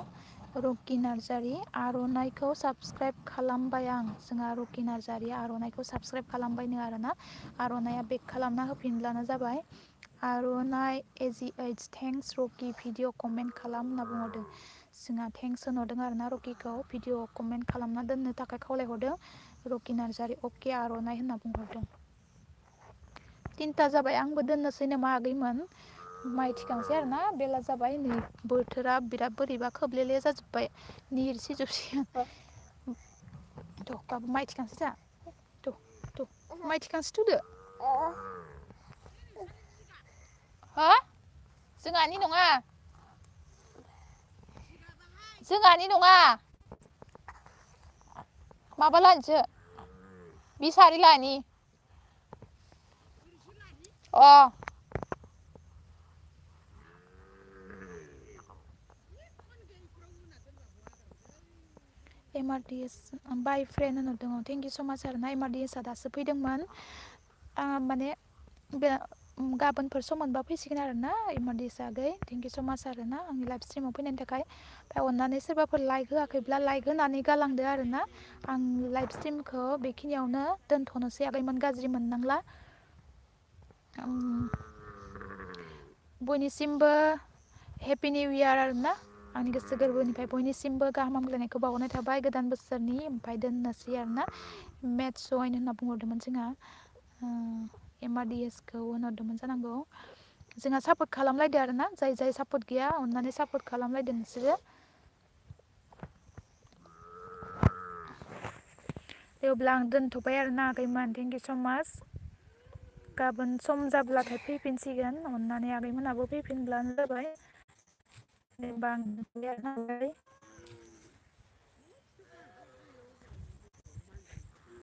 रकि नार्जारि आर'नाइखौ साबसक्राइब खालामबाय आं जोंहा रकि नार्जारि आर'नाइखौ साबसक्राइब खालामबायनो आरो ना आर'नाइया बेक खालामना होफिनब्लानो जाबाय आर'नाइ AGH थेंक्स रकि भिडिअ कमेन्ट खालाम होनना बुंहरदों जोंहा थेंक्स होनहरदों आरो ना रकिखौ भिडिअ कमेन्ट खालामना दोननो थाखाय खावलायहरदों रकि नार्जारि अके आर'नाइ होनना बुंहरदों 3ता जाबाय आंबो दोननोसै नामा आगैमोन माइ थिखांसै आरो ना बेला जाबाय नै बोथोरा बिराद बोरैबा खोब्लेले जाजोब्बाय निहिर सिजोबसिगोन थ' बाबु माइ थिखांसै जा थ' माइ थिखांसै थ'दो हो जोंहानि नङा जोंहानि नङा माबा लानोसो बिसारि लानि अ एमारडिएस बाय friend होनहरदों thank you so much आरोना एमारडिएसआ दासो फैदोंमोन माने बे गाबोनफोर सम मोनबा फैसिगोन आरोना एमारडिएसआ आगै थेंक इउ स माच आरोना आंनि लाइभ स्ट्रिमाव फैनायनि थाखाय ओमफ्राय अननानै सोरबाफोर लाइक होआखैब्ला लाइक होनानै गालांदो आरोना आं लाइभ स्ट्रिमखौ बेखिनियावनो दोनथ'नोसै आगैमोन गाज्रि मोननांला बयनिसिमबो हेपि निउ इयार आरोना आंनि गोसो गोरबोनिफ्राय बयनिसिमबो गाहाम हामलायनायखौ बावहरनाय थाबाय गोदान बोसोरनि ओमफ्राय दोननोसै आरोना मेथ्स जइन होनना बुंहरदोंमोन जोंहा एमारडिएसखौ होनहरदोंमोन जानांगौ जोंहा सापर्ट खालामलायदो आरोना जाय जाय सापर्ट गैया अननानै सापर्ट खालामलायदो नोंसोरो दे अब्ला आं दोनथ'बाय आरोना आगैमोन थेंक इउ स माच गाबोन सम जाब्लाथाय फैफिनसिगोन अननानै आगैमोनाबो फैफिनब्लानो जाबाय दे होमबा आं दोनथ'बाय आरोना आगै